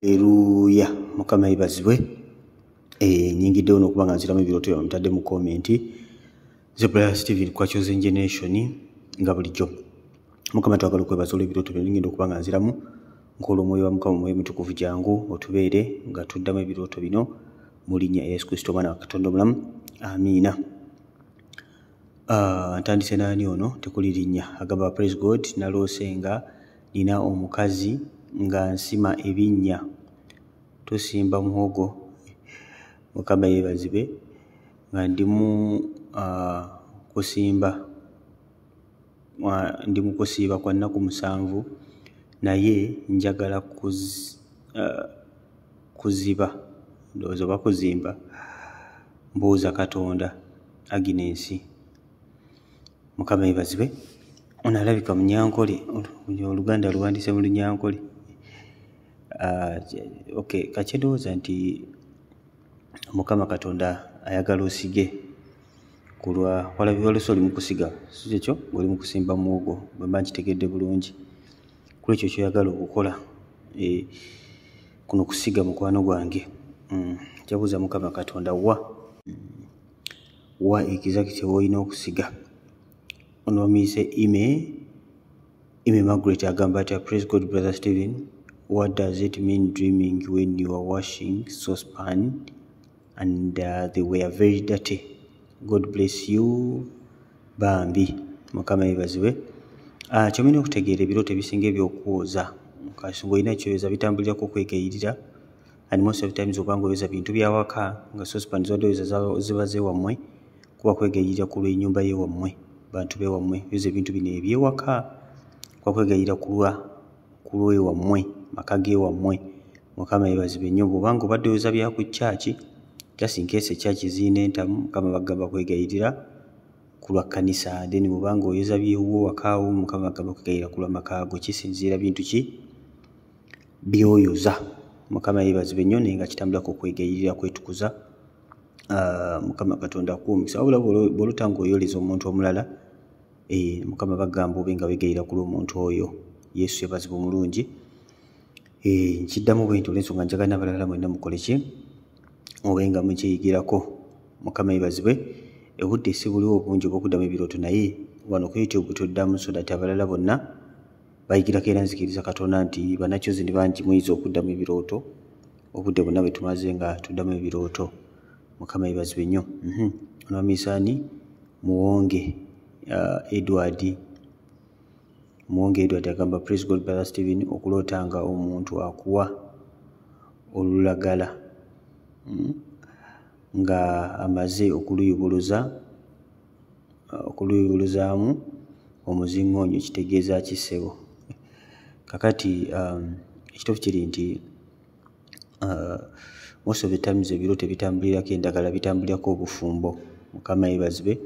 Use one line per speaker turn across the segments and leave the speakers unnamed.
Aleluya, Mukama yeebazibwe. Nyingiddewo n'okuba nga nziramu ebirooto byammwe mutadde mu comment. Nze Brother Steven kwa Chosen Generation nga bulijjo. Mukama twagala okwebaza olw'ebirooto bino ngenda okuba nga nziramu nkola omwoyo wa Mukama, omwoyo mutukuvu jangu otubeere nga tuddamu ebirooto bino mu linnya erya Yesu Kristo omwana wa Katonda omulamu. Amiina. Ntandise n'ani ono tekuli linnya agamba praise God naloose nga nina omukazi nga nsima ebinnya tusimba muwogo Mukama yeebazibwe nga ndimu kusimba ndi mu kusiiba kwa nnaku 7 naye njagala kuziba ndowooza oba kuzimba mbuuza Katonda. Agnes, Mukama yeebazibwe. Ono alabika Munyankole, Oluganda luwandiise mu Lunyankole. Okay, kati ndowooza nti Mukama Katonda ayagala osige kulwa walabye oli mu kusiga, si kyekyo? Ng'oli mu kusimba muwogo bwe mba nkitegedde bulungi. Ku ekyo ky'oyagala okukola, kuno kusiga mukwano gwange. Njabuuza Mukama Katonda wa exactly w'olina okusiga. Ono bamuyise Ime Margaret agamba ati praise God Brother Stephen, what does it mean dreaming when you are washing saucepan and they were very dirty? God bless you bambi. Mukama yeebazibwe. Ky'olina okutegeera ebirooto ebisinga eby'okwoza kasonga olina kyoyoza bitambulirako okwegayirira, and most of the times oba ng'oyoza bintu bya waka nga saucepan z'obadde oyoza ziba z'ewammwe, kuba kwegayirira ku lw'ennyumba y'ewammwe, bantu b'ewammwe. Yoza ebintu bino eby'ewaka kuba kwegayirira ku lw'ewammwe, maka g'ewammwe. Mukama yeebazibwe nnyo. Bw'oba ng'obadde oyoza bya ku church, just in case echurch ziyina entamu, Mukama bagamba kwegayirira ku lwa kkanisa. Then bw'oba ng'oyoza by'ewuwo wakaawo, Mukama bagamba kwegayirira ku lwa maka go. Kisinziira bintu ki by'oyoza. Mukama yeebazibwe nnyo, naye nga kitambulako okwegayirira, kwetukuza. Mukama Katonda akuwa omukisa. Wabula bw'olota ng'oyoleza omuntu omulala, Mukama bagamba obe nga weegayirira ku lw'omuntu oyo. Yesu yeebazibwe omulungi. Nkiddamu bwe nti olw'ensonga njagala n'abalala mwenna mukole ki, obe nga mukyeyigirako. Mukama yeebazibwe. Obudde si buliwo obungi obw'okuddamu ebirooto, naye wano ku YouTube tuddamu so that abalala bonna bayigirako, era nzikiriza Katonda nti bannakyozi bangi muyinza okuddamu ebirooto obudde bwonna bwe tumaze nga tuddamu ebirooto. Mukama yeebazibwe nnyo. Ono bamuyise ani? Muwonge Edward. Muwonge Edward agamba praise God Brother Stephen, okuloota nga omuntu akuwa olulagala nga amaze okuluyubuluzaamu omuzingoonyo kitegeeza ki ssebo? Kakati ekituufu kiri nti most of the times ebirooto ebitambulirako endagala bitambulirako obufumbo. Mukama yeebazibwe.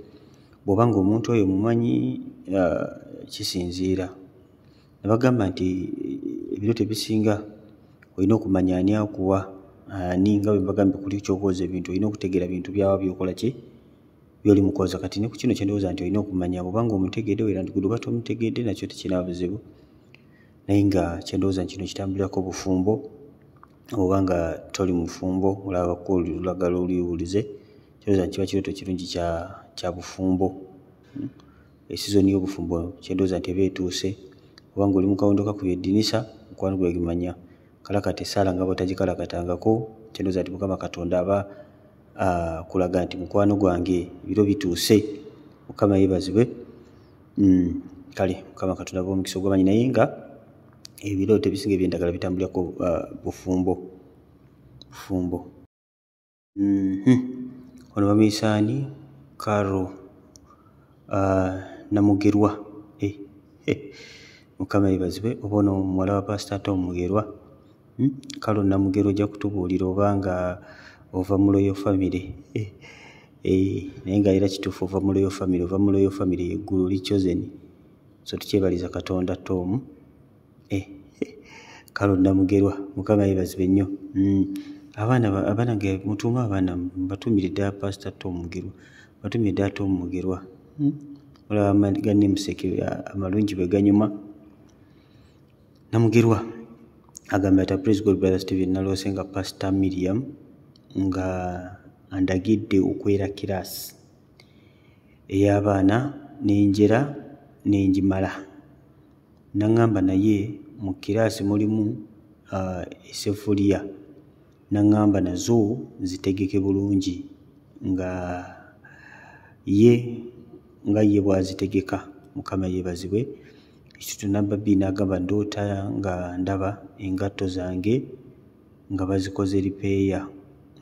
Bw'oba ng'omuntu oyo mumanyi, kisinziira. Ne bagamba nti ebirooto ebisinga olina okumanya ani akuwa ani, nga bwe mbagambye kuli ky'okwoza ebintu olina okutegeera bintu byawa by'okola ki by'oli mu kwoza. Kati ne ku kino kye ndowooza nti olina okumanya bw'oba ng'omutegedde era nti oba tomutegedde nakyo tekirina buzibu, naye nga kye ndowooza nti kino kitambulirako bufumbo. Oba nga toli mufumbo olaba bakuwa olulagala oluyubulize, ky'olowooza nti kiba kirooto kirungi kya bufumbo. Esizoni y'obufumbo kye ndowooza nti eba etuuse. Oba ng'oli mu kawundo kakubye eddirisa, mukwano gwange manya kalakata essaala nga bw'otagikalakatangako, kye ndowooza nti Mukama Katonda aba akulaga nti mukwano gwange ebiro bituuse. Mukama yeebazibwe. Kale Mukama Katonda abawe omukisa ogw'amaanyi, naye nga ebirooto ebisinga eby'endagala bitambulirako bufumbo. Bufumbo. Ono bamuyise ani? Caro Namugerwa. Mukama yeebazibwe. Oba ono muwala wa Pastor Tom Mugerwa. Caro Namugerwa ojja kutubuulira oba nga ova mu Royal Family. Naye nga era kituufu ova mu Royal Family, ova mu Royal Family y'eggulu oli chosen. So tukyebaliza Katonda Tom. Caro Namugerwa, Mukama yeebazibwe nnyo. Abaana nga mutuume abaana mbatuumire ddala Pastor Tom Mugerwa, mbatuumire ddala Tom Mugerwa. Olaba ga namesake amalungi bwe ganyuma. Namugerwa Agamba ati, "Praise God, brother Stephen. Naloose nga Pastor Miriam nga andagidde okwera kiraasi ey'abaana, nenjera nenjimala. Naŋŋamba naye mu kiraasi mulimu essefuliya, naŋŋamba nazo nzitegeke bulungi nga ye bw'azitegeka. Mukama yeebazibwe." Ekitutu namba 2 n'agamba, "Ndoota nga ndaba engatto zange nga bazikoze repair,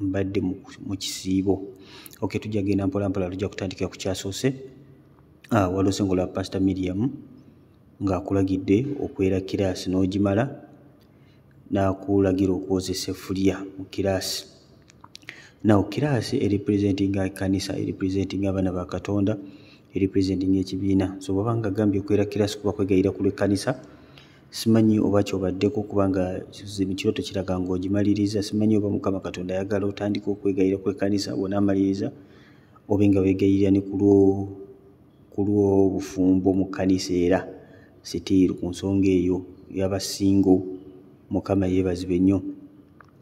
mbadde mu kisiibo." Okay, tujja genda mpola mpola, tujja kutandikira ku kyasoose. Waloose ng'olaba Pastor Miriam ng'akulagidde okwera kiraasi n'ogimala, n'akulagira okwoza essefuliya mu kiraasi. Now kiraasi erepresentinga ekkanisa, erepresentinga abaana ba Katonda, erepresentinga ekibiina. So bw'oba nga agambye okwera kiraasi, kuba kwegayira ku lw'ekkanisa. Simanyi oba kyobaddeko, kubanga zino kirooto kiraga ng'ogimaliriza. Simanyi oba Mukama Katonda ayagala otandika okwegayira ku ekkanisa, bw'onaamaliriza obe nga weegayirira ne ku lw'obufumbo mu kkanisa, era sitiiru ku nsonga eyo y'abasingo. Mukama yeebazibwe nnyo.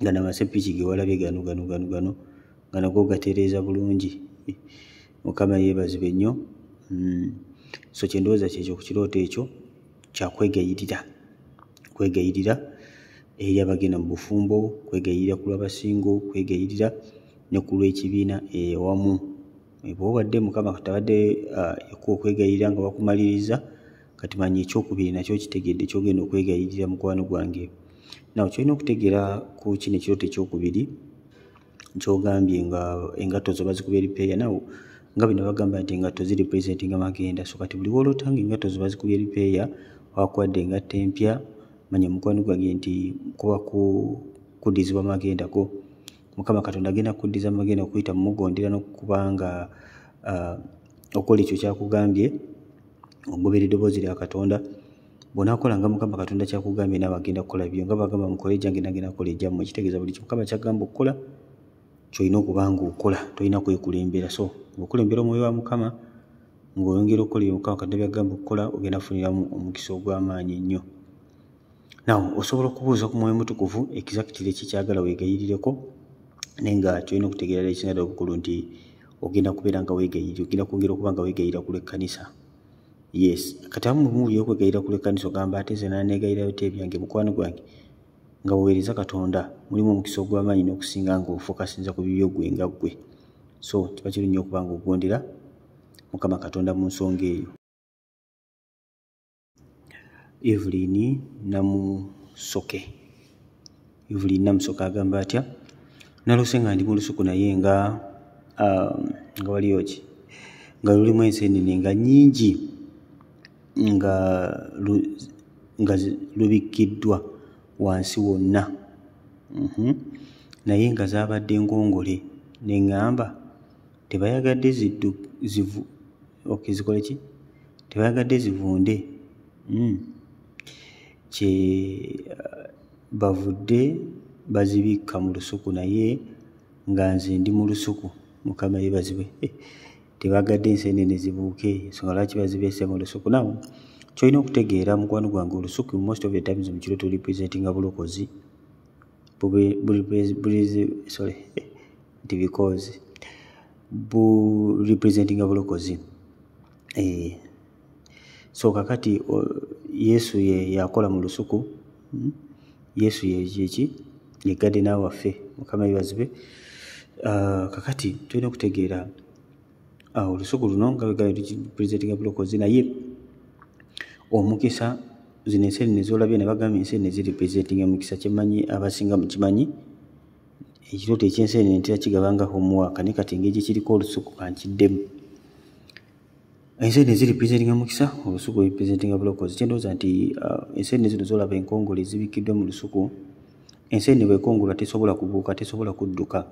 Nga namasepiki ge walabye gano gano gano gano nga nago gatereeza bulungi. Mukama yeebazibwe nnyo. So kyendowooza kyekyo ku kirooto ekyo, kyakwegayirira, kwegayirira eri abagenda mu bufumbo, kwegayirira ku lw'abasingo, kwegayirira ne ku lw'ekibiina ewamu. Bw'oba obadde Mukama tabadde ekuwa okwegayirira nga bakumaliriza, kati manya ekyokubiri nakyo kitegedde kyogenda okwegayirira, mukwano gwange. Now kyolina okutegeera ku kino ekirooto ekyokubiri kyogambye nga engatto zo bazikubye repair. Now nga bino bagamba nti engatto zirepresentinga magenda. So kati buli woloota nga engatto zo bazikubye repair, wakuwadde engatto empya, manya mukwano gwange nti kuba kuddizibwa magenda go. Mukama Katonda agenda kuddiza magenda okuyita mumugondera n'okubanga okola ekyo kyakugambye, ogobera eddoboozi lya Katonda. Bw'onaakola nga Mukama Katonda kyakugambye, naawe agenda kukola byo. Nga bagamba, "Mukole ejjange, nange nakola ejjammwe." Kitegeeza buli Mukama kyagamba okukola kyolina okuba nga okola, tolina kwekulembera. So ng'okulembera omwoyo wa Mukama, ng'oyongera okukola ebyo Mukama Katonda byagamba okukola, ogenda kufuniramu omukisa ogw'amaanyi ennyo. Now osobola okubuuza ku Mwoyo Mutukuvu exactly ki kyagala weegayirireko, naye nga kyolina okutegeera ekisinga ddala obukulu nti ogenda kubeera nga weegayirira, ogenda kwongera okuba nga weegayirira ku lw'ekkanisa. Yes, kati abamu bwe okwegayirira ku lw'ekkanisa ogamba, "Ate nze naneegayirirayo te ebyange?" Mukwano gwange, nga weweereza Katonda mulimu omukisa ogw'amaanyi n'okusinga nga ofokasinza ku bibyo ggwe nga ggwe. So kiba kirungi nnyo okuba nga ogondera Mukama Katonda mu nsonga eyo. Evelyn Namusoke, Evelyn Namusoke agamba atya? "Naloose nga ndi mu lusuku, naye nga waliyo ki nga lulimu ensenene nga nnyingi, nga lubikkiddwa wansi wonna, naye nga zaabadde ngongole. Ne ŋŋamba tebayagadde ziddu zivu, okay, zikole ki? Tebayagadde zivunde, kye bavudde bazibikka mu lusuku, naye nga nze ndi mu lusuku. Mukama yeebazibwe." Tebagadde ensenene zibuuke, ensonga lwaki bazibeese mu lusuku. Naw kyolina okutegeera, mukwano gwange, olusuku most of the times mu kirooto representinga bulokozi, sorry, nti because bu representinga bulokozi. So kakati Yesu ye yakola mu lusuku. Yesu yeki ye gardener waffe. Mukama yeebazibwe. Kakati tulina okutegeera olusuku luno nga representinga bulokozi, naye omukisa, zino ensenene zolabye, nabagambye ensenene zirepresentinga mukisa. Kyemanyi abasinga mukimanyi, ekirooto ekyensenene ntera kigaba nga homework, naye kati engeri gyekiriko olusuku kankiddemu. Ensenene zirepresentinga mukisa, olusuku representinga bulokozi. Kyendowooza nti ensenene zino zolaba enkongole zibikiddwa mu lusuku, ensenene bwekongolwa tesobola kubuuka, tesobola kudduka.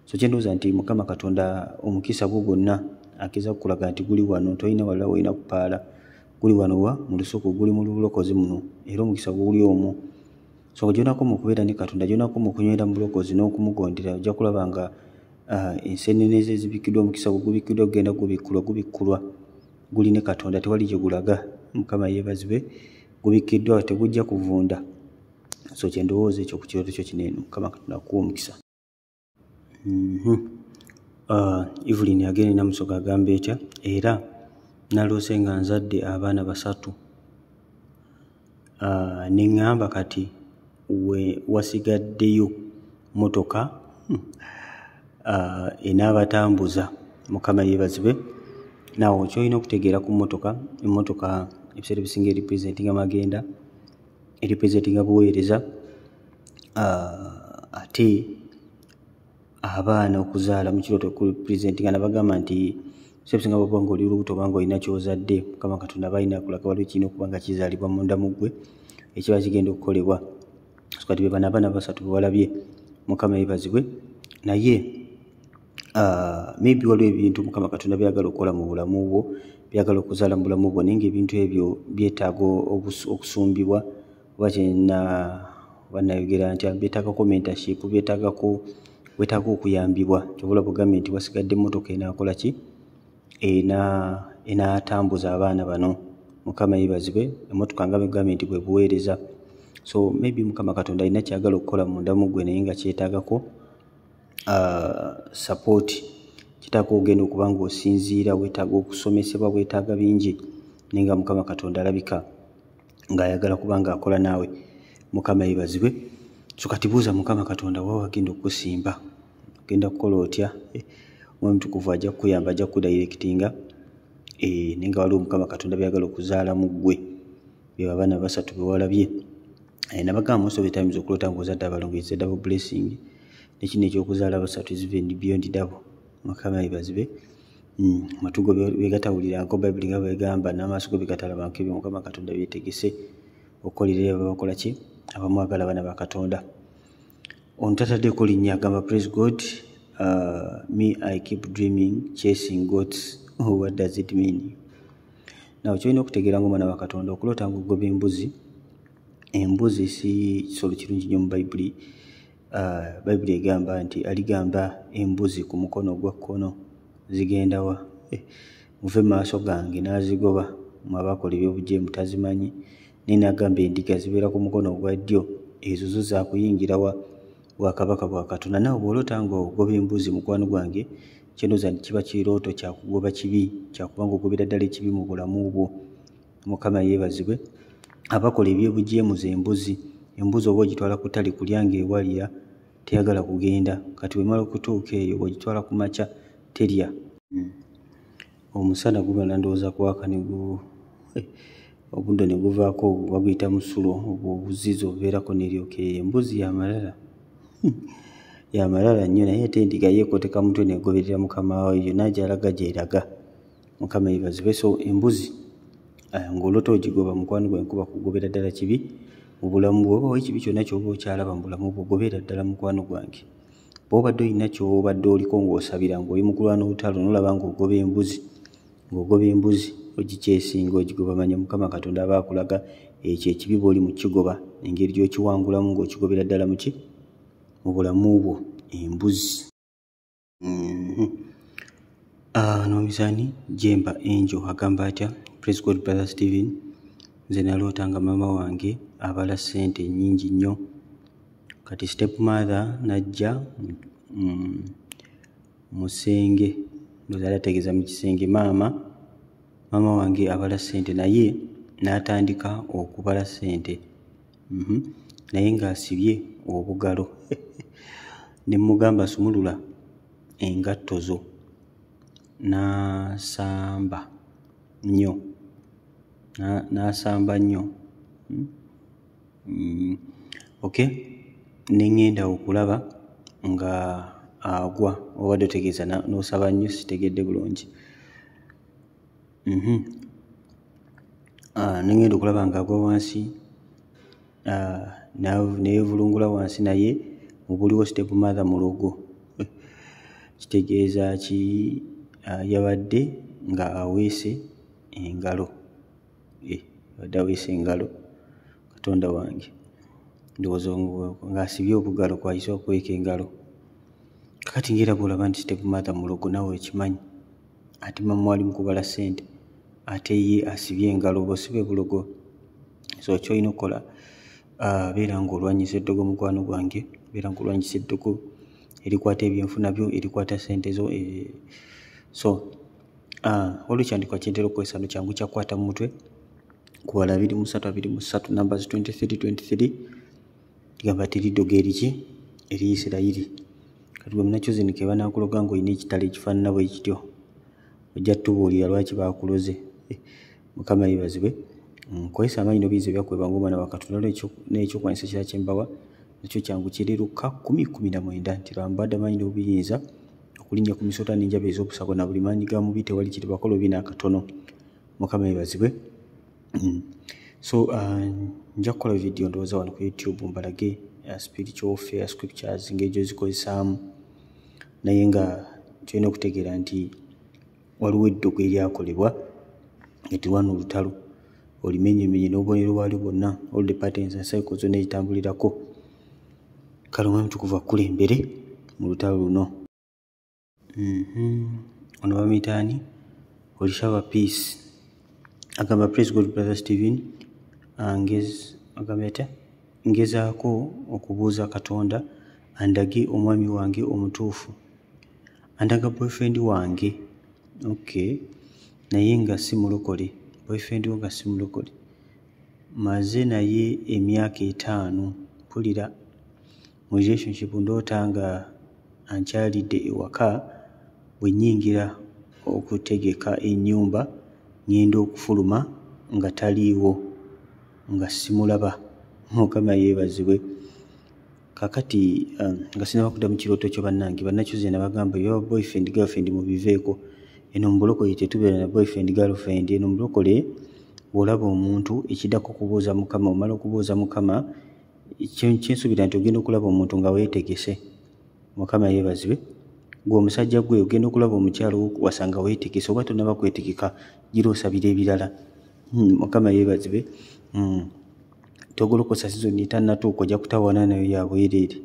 So kyendowooza nti Mukama Katonda omukisa gwo gwonna akeza kukulaga nti guli wano, tolina walala wolina kupaala, guli wano wa mu lusuku, guli mu bulokozi muno, era omukisa guli omwo. So gyonakoma okubeera ne Katonda, gyonakoma okunywera mu bulokozi n'okumugondera, ojja kulaba nga ensenene ze zibikiddwa, omukisa gwo gubikiddwa, gugenda gubikkulwa, gubikkulwa, guli ne Katonda, tewali gye gulaga. Mukama yeebazibwe. Gubikiddwa, tegujja kuvunda. So kyendowooza ekyo ku kirooto kyo kino eno. Mukama Katonda akuwa omukisa. Evelyn agende Namusoga agamba etya? Era naloose nga nzadde abaana 3, ne ŋŋamba kati we wasigaddeyo mmotoka enaabatambuza. Mukama yeebazibwe. Naawe ky'olina okutegeera ku mmotoka, emmotoka ebiseera ebisinga erepresentinga magenda, erepresentinga buweereza, ate abaana okuzaala mu kirooto kurepresentinga, nabagamba nti ebiseera ebisinga bw'oba ng'oli lubuto oba ng'olina ky'ozadde, Mukama Katonda aba alina akulaga waliwo ekirina okuba nga kizaalibwa munda mu ggwe ekiba kigenda okukolebwa. So kati be bano abaana 3 be walabye. Mukama yeebazibwe. Naye maybe waliwo ebintu Mukama Katonda by'ayagala okukola mu bulamu bwo, by'ayagala okuzaala mu bulamu bwo, naye ng'ebintu ebyo byetaaga okusumbibwa, oba kyenna oba nayogera ntya, byetaagako mentorship, byetaagako, weetaaga okuyambibwa. Ky'oba olaba ogambye nti wasigadde emmotoka enaakola ki, enaatambuza abaana bano. Mukama yeebazibwe. Emmotoka nga bwe nti bwe buweereza. So maybe Mukama Katonda alina ky'ayagala okukola munda mu ggwe, naye nga kyetaagako support, kyetaaga ogenda okuba ng'osinziira, weetaaga okusomesebwa, weetaaga bingi, naye nga Mukama Katonda alabika ng'ayagala kuba ng'akola naawe. Mukama yeebazibwe. So kati buuza Mukama Katonda wa wagenda okukusimba, ogenda kukola otya? Omwoyo Omutukuvu ajja kukuyamba, ajja kukudirectinga, naye nga waliwo Mukama Katonda by'ayagala okuzaala mu ggwe, be abaana 3 be walabye. Nabagamba most of the times okuloota ng'ozadde abalongo is a double blessing, ne kino ekyokuzaala 3 is even beyond double. Mukama yeebazibwe. Amatu go bye gatawulirako Bayibuli nga bw'egamba, n'amaaso go bye gatalabako ebyo Mukama Katonda byetegese okukolera abo abakola ki, abamwagala, abaana ba Katonda. Ono tataddeko linnya, agamba praise God, me I keep dreaming chasing goats. What does it mean? Now ky'olina okutegeera ng'omwana wa Katonda, okuloota ng'ogoba embuzi, embuzi si kisolo kirungi nnyo mu Bayibuli. Bayibuli egamba nti aligamba embuzi ku mukono ogwa kkono zigenda wa? Muve mu maaso gange, n'azigoba, mmwe abakola ebyobujeemu tazimanyi. Naye n'agamba endiga zibeera ku mukono ogwa ddyo, ezo zo zaakuyingira wa? Bwakabaka bwa Katonda. Naawe bw'oloota ng'ogoba embuzi, mukwano gwange, kyendowooza nti kiba kirooto kya kugoba kibi, kya kuba ng'ogobera ddala ekibi mu bulamu bwo. Mukama yeebazibwe. Abakola ebyobujeemu ze mbuzi. Embuzi oba ogitwala ku ttale kulya ng'ewalira, teyagala kugenda. Kati bw'emala okutuuka eyo bw'ogitwala ku makya terya. Omusana gumala ndowooza kwaka ne obuddo ne guvaako, baguyita musulo, obwo obuzizi obubeerako n'eryoka erya. Embuzi ya malala, ya malala nnyo, naye ate endiga yo ekoteka mutwe n'egoberera mukama waayo, yonna gy'alaga gy'eraga. Mukama yeebazibwe. So embuzi ng'oloota ogigoba, mukwano gwange, kuba kugobera ddala kibi mu bulamu bwo, oba ekibi kyonna ky'oba okyalaba mu bulamu bwo, gobera ddala mukwano gwange. Bw'obadde olina ky'obadde oliko ng'osabira, ng'oli mu kulwana olutalo, n'olaba ng'ogoba embuzi, ng'ogoba embuzi ogikyesinga ogigoba, manya Mukama Katonda aba akulaga ekyo ekibi bw'oli mu kigoba, engeri gy'okiwangulamu ng'okigobera ddala mu ki, mu bulamu bwo, embuzi. N'omuzaani Jemba Angel agamba atya? Praise God brother Stephen, nze naloota nga maama wange abala ssente nnyingi nnyo, kati step mother n'ajja musenge, ndowooza yali ategeeza mu kisenge, maama wange abala ssente, naye n'atandika okubala ssente, naye ng'asibye obugalo. Ne mmugamba sumulula engatto zo, n'asamba nnyo, n'asamba nnyo. Okay, ne ŋŋenda okulaba nga agwa, obadde otegeeza n'osaba nnyo, sitegedde bulungi. Ne ŋŋenda okulaba ng'agwa wansi, ne yeevulungula wansi, naye mu buliwo step mother mulogo. Kitegeeza ki? Yabadde nga aweese engalo, abadde aweese engalo, Katonda wange, ndowooza ng'asibye obugalo kw'ayise okuweeka engalo. Kakati ng'era bw'olaba nti step mother mulogo, naawe okimanyi, ate maama we ali mu kubala ssente, ate ye asibye engalo, obwo si bwe bulogo? So ky'olina okukola, Beera ng'olwanyisa eddogo, mukwano gwange, beera ng'olwanyisa eddogo erikwata ebyenfuna byo, erikwata ssente zo. So waliwo ekyandikwa kyentera okukozesa no kyangu kyakukwata mu mutwe, kubala 23 23, Numbers 23:23, ligamba teri ddogo eriki eri Isirayiri. Kati gwe munachosen ke banaakuloga ng'olina ekitala ekifaanana bwe kityo, ojja tubuulira lwaki baakuloze. Mukama yeebazibwe. Nkozesa amaanyi n'obuyinza ebyakuweebwa ng'omwana wa Katonda. N'ekyokulwanyisa ekirala kye mbawa nakyo kyangu, kiri Luka 10:19 nti lwambadde amaanyi n'obuyinza okulinnya ku misota n'enjaba ez'obusago na buli maanyi ga mubi, tewali kiribakola obi n'akatono. Mukama yeebazibwe. So nja kukola video ndowooza wano ku YouTube mbalage spiritual warfare scriptures ng'egyo zikozesaamu, naye nga kyolina okutegeera nti waliwo eddogo eryakolebwa nga terwana olutalo olimenyemenye n'obubonero bwalyo bwonna, all the patterns and cycles zonna ezitambulirako. Kale Omwoyo Mutukuvu akulembere mu lutalo luno. Ono bamuyita ani? Olishaba Peace agamba, "Praise God, Brother Stephen." Agamba atya? "Ngezaako okubuuza Katonda andage omwami wange omutuufu. Andaga boyfriend wange." Okay, naye nga si mulokole. Boyfriend wo nga si mulokole, maze naye emyaka 5. Mpulira mu relationship, ndoota nga ankyalidde ewaka. Bwe nnyingira okutegeka ennyumba, ŋŋenda okufuluma nga taliiwo, nga simulaba. Mukama yeebazibwe. Kakati nga sinaba kuddamu kirooto kyo, bannange bannakyuze, nabagamba ebya boyfriend girlfriend mubiveeko. Eno mu bulokole tetubeera na boyfriend girlfriend. Eno mu bulokole bw'olaba omuntu, ekiddako kubuuza Mukama. Omala okubuuza Mukama, kyensuubira nti ogenda okulaba omuntu nga weetegese. Mukama yeebazibwe. Gwe omusajja, gwe ogenda okulaba omukyalo wokuwasa nga weetegese, oba tonaba kwetegeka, gira osabira ebirala. Mukama yeebazibwe. Togolokosa sizoni etannatuuka, ojja kutawaana nayo ya bwereere.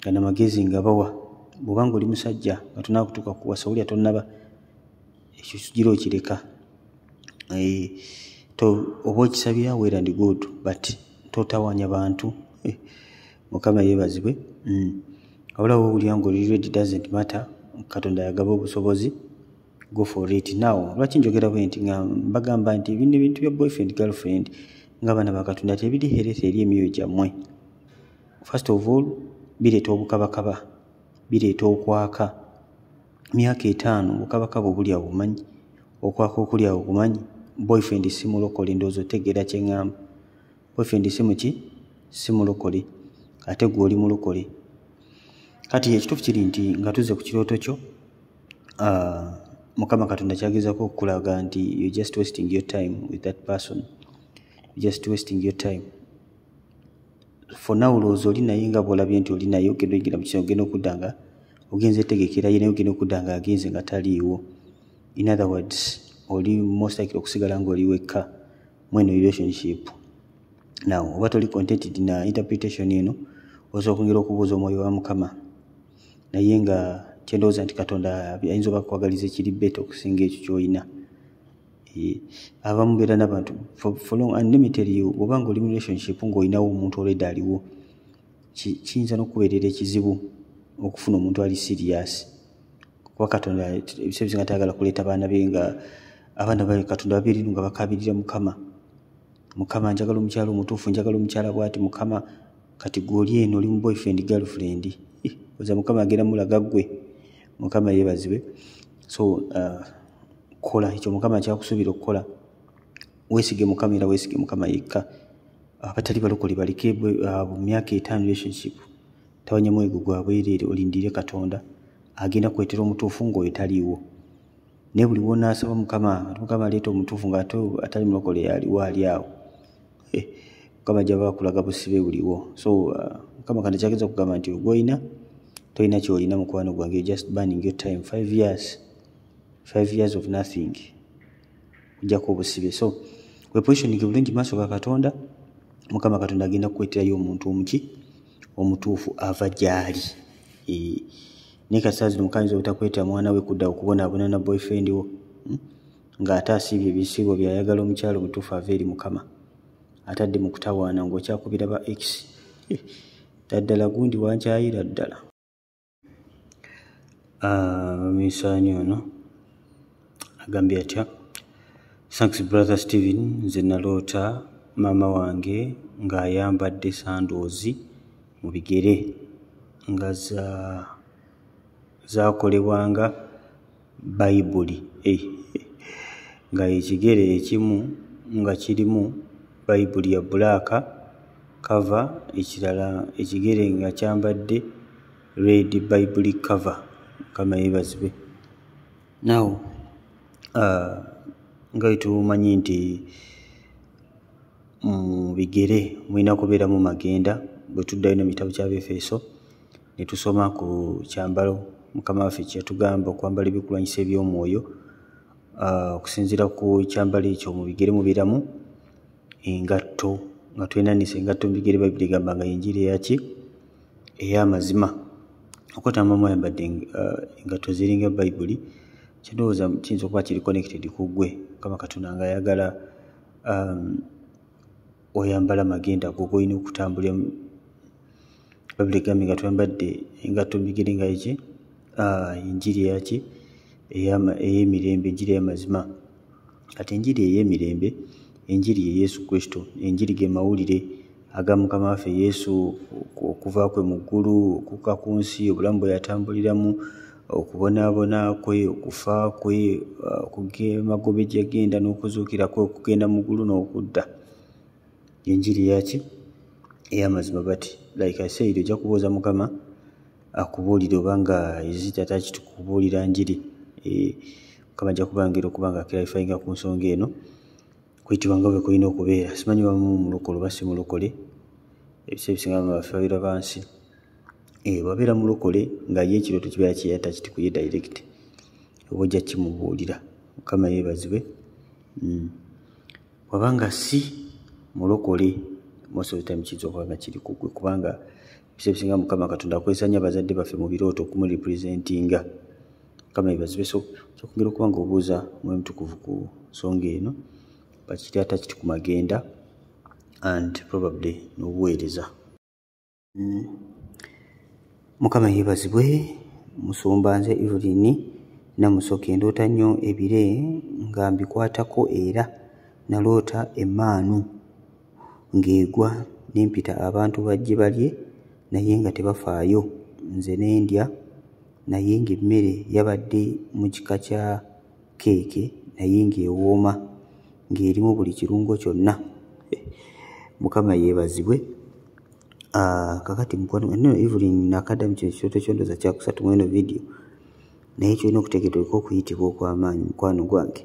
Gano amagezi nga bawa, bw'oba nga oli musajja nga tonaba kutuuka kuwasa, owulira tonnaba, ekyo gira okireka. Oba okisabira, well and good, but totawaanya bantu. Mukama yeebazibwe. Wabula woowulira ng'oli ready, doesn't matter, Katonda yagaba obusobozi, go for it. Now lwaki njogera bwe nti? Nga mbagamba nti bino ebintu bya boyfriend girlfriend ng'abaana ba Katonda tebiri healthy eri emyoyo gyammwe. First of all, bireeta obukabakaba, bireeta okwaka. Myaka 5, obukabakaba obuli awo obumanyi, okwaka okuli awo obumanyi. Boyfriend si mulokole, ndowooza otegeera kye ŋŋamba. Boyfriend si muki? Si mulokole, ate gwe oli mulokole. Kati ekituufu kiri nti nga tuzze ku kirooto kyo, Mukama Katonda kyagezaako okukulaga nti you just wasting your time with that person. You just wasting your time for now. Olowooza oli naye, nga bw'olabye nti oli naye, ogenda oyingira mu kisenge, ogenda okudda nga ogenze tegekera ye, naye ogenda okudda nga agenze nga taliiwo. In other words, oli most likely okusigala ng'oli wekka mweno relationship. Now oba toli contented na interpretation eno, osobola okwongera okubuuza Omwoyo wa Mukama, naye nga kyendowooza nti Katonda ayinza oba kukwagaliza ekiri better okusinga ekyo ky'olina. Abamu beera n'abantu for long, and let me tell you, bw'oba nga oli mu relationship ng'olinawo omuntu already aliwo, kiyinza n'okukubeerera ekizibu okufuna omuntu ali serious, kuba Katonda ebiseera ebisinga tayagala kuleeta baana be nga abaana ba Katonda babeera eno nga bakaabirira Mukama, "Mukama, njagala omukyala omutuufu, njagala omukyala bw'ati, Mukama." Kati gwe oli eno oli mu boyfriend girlfriend, oza Mukama agenda mulaga ggwe? Mukama yeebazibwe. So kola ekyo Mukama kyakusuubira okukola, weesige Mukama era weesige Mukama yekka. Abatali balokole baleke mu myaka 5 relationship, tawanya mwoyo gwa bwereere, olindire Katonda agenda kuleetera omutuufu ng'oyo taliiwo. Naye buli lw'onaasaba Mukama, Mukama aleeta omutuufu, ng'ate atali mulokole yaliwo ali awo, Mukama ajja akulaga busibe buliwo. So Mukama Katonda kyageza okugamba nti gw'olina tolina ky'olina, mukwano gwange, just burning your time, 5 years, 5 years of nothing okuggyako obusibe. So wepositioning bulungi maaso ga Katonda. Mukama Katonda agenda kukuleeterayo omuntu omuki omutuufu ava gy'ali. Naye kati saa zino Mukama ayinza obutakuleetera mwana we kudda okubonaabona na boyfriend wo, Ng'ate asiibye ebisiibo byayagala omukyala omutuufu ava eri Mukama. Atadde mu kutawaana ng'okyakubira ba ex ddala gundi wankyayira ddala. Misaani ono agambye atya? Thanks, brother Steven. Nze naloota maama wange ng'ayambadde sandals mu bigere nga zaakolebwanga Bayibuli, nga ekigere ekimu nga kirimu Bayibuli ya black cover, ekirala ekigere nga kyambadde red Bible cover. Mukama yeebazibwe. Now nga bwe tumanyi nti mu bigere mulina kubeeramu magenda, bwe tuddayo ne mu kitabo ky'Abaefeso ne tusoma ku kyambalo Mukama waffe kye yatugamba okwambala ebyokulwanyisa eby'omwoyo, okusinziira ku kyambalo ekyo mu bigere mubeeramu engatto, nga twenaanisa engatto mu bigere. Bayibuli egamba nga y'enjiri eyaki? Ey'amazima. Okukwata maama ayambadde engatto ziringa Bayibuli, kyendowooza kiyinza okuba kiri connected ku ggwe. Mukama Katonda ng'ayagala oyambala magenda go g'olina okutambuliramu. Bayibuli egambye nga twambadde engatto mu bigere nga ki? Enjiri eyaki? Ey'emirembe, enjiri ey'amazima. Kati enjiri ey'emirembe, enjiri ye Yesu Kristo. Enjiri ge mawulire aga Mukama waffe Yesu, okuva kwe mu ggulu okukka ku nsi, obulamu bwe yatambuliramu, okubonaabona kwe, okufa kwe, emagombe gye yagenda n'okuzuukira kwe, okugenda mu ggulu n'okudda. Enjiri eyaki? Ey'amazima. But like I said, ojja kubuuza Mukama akubuulire oba nga is it attached kubuulira njiri. Mukama ajja kubangera okuba nga clarifyinga ku nsonga eno kuyitibwa nga bwe kulina okubeera. Simanyi bamu mulokole oba si mulokole. Ebiseera ebisinga baffe babeera bansi. Bw'abeera mulokole nga ye ekirooto kibeera kiri attached ku ye direct, oba ojja kimubuulira. Mukama yeebazibwe. Bw'aba nga si mulokole, most of the time kiyinza okuba nga kiri ku ggwe, kubanga ebiseera ebisinga Mukama Katonda akozesa nnyo abazadde baffe mu birooto okumurepresentinga. Mukama yeebazibwe. So kyokwongera okuba nga obuuza Mwoyo Mutukuvu ku nsonga eno, but kiri attached ku magenda and probably n'obuweereza. Mukama yeebazibwe. Musumba, nze Evelyn Namusoke. Ndoota nnyo ebire nga mbikwatako, era naloota emmaanu ng'egwa ne mpita abantu bajje balye naye nga tebafaayo, nze ne ndya, naye ng'emmere yabadde mu kika kya keeke naye ng'ewooma, ng'erimu buli kirungo kyonna. Mukama yeebazibwe. Kakati mukwano no Evelyn, nakaddamu kino ekirooto kyo, ndowooza kyakusatu mu eno vidiyo, naye kyolina okutegeera, oliko okuyitibwa okw'amaanyi, mukwano gwange,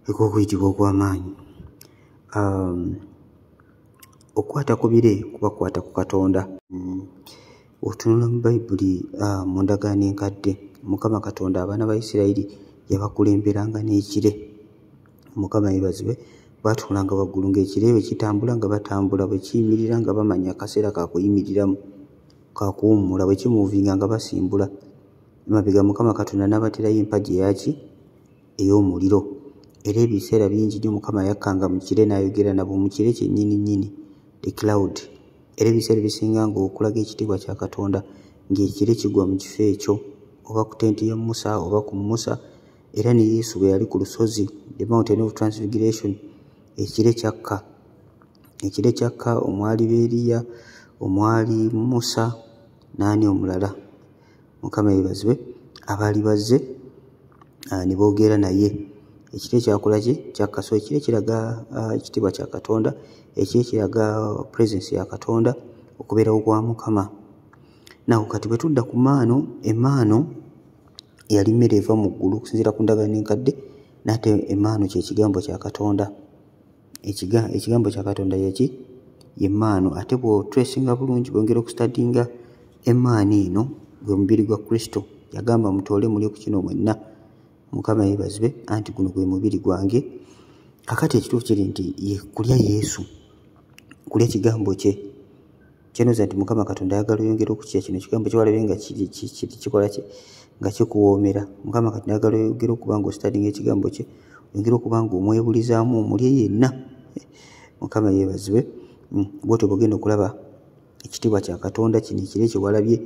oliko okuyitibwa okw'amaanyi. Okukwata ku bire kuba kukwata ku Katonda. Otunula mu Bayibuli, mu ndagaano enkadde, Mukama Katonda abaana ba Isirayiri yabakulemberanga n'ekire. Mukama yeebazibwe. Baatuulanga waggulu ng'ekire bwe kitambula nga batambula, bwe kiyimirira nga bamanya akaseera ka kuyimiriramu, ka kuwummula, bwe kimuvinga nga basimbula. Emabega Mukama Katonda n'abateerayo empagi eyaki? Ey'omuliro. Era ebiseera bingi nnyo Mukama yakkanga mu kire n'ayogera nabo, mu kire kyennyini nnyini, the cloud. Era ebiseera ebisinga ng'okulaga ekitiibwa kya Katonda, ng'ekire kigwa mu kifo ekyo, oba ku tenti ya Musa oba ku Musa. Era ne Yesu bwe yali ku lusozi, the Mountain of Transfiguration, ekire kyakka, ekire kyakka omwali Beeriya, omwali Musa n'ani omulala, Mukama yeebazibwe, abaali bazze ne boogera naye. Ekire kyakola ki? Kyakka. So ekire kiraga ekitiibwa kya Katonda, ekire kiraga presence ya Katonda, okubeerawo kwa Mukama. Naw kati bwe tudda ku maanu, emaanu yali mmere eva mu ggulu okusinziira ku ndagaano enkadde, n'ate emaanu kye kigambo kya Katonda. Ekigambo kya Katonda yeki? Ye maanu. Ate bw'otresinga bulungi, bwongera okustudyinga emaani eno, gwe mubiri gwa Kristo. Yagamba, "Mutoole mulye ku kino mwenna," Mukama yeebazibwe, anti guno gwe mubiri gwange. Kakati ekituufu kiri nti ye kulya Yesu, kulya kigambo kye. Kyenooza nti Mukama Katonda ayagala oyongere okukirya kino ekigambo kyewalabye nga kikola ki? Nga kikuwoomera. Mukama Katonda ayagala oyongere okuba nga ostudyinga ekigambo kye, oyongere okuba nga omwebulizaamu, omulye yenna. Mukama yeebazibwe. Bw'otyo bw'ogenda okulaba ekitiibwa kya Katonda kino ekiro ekyo walabye.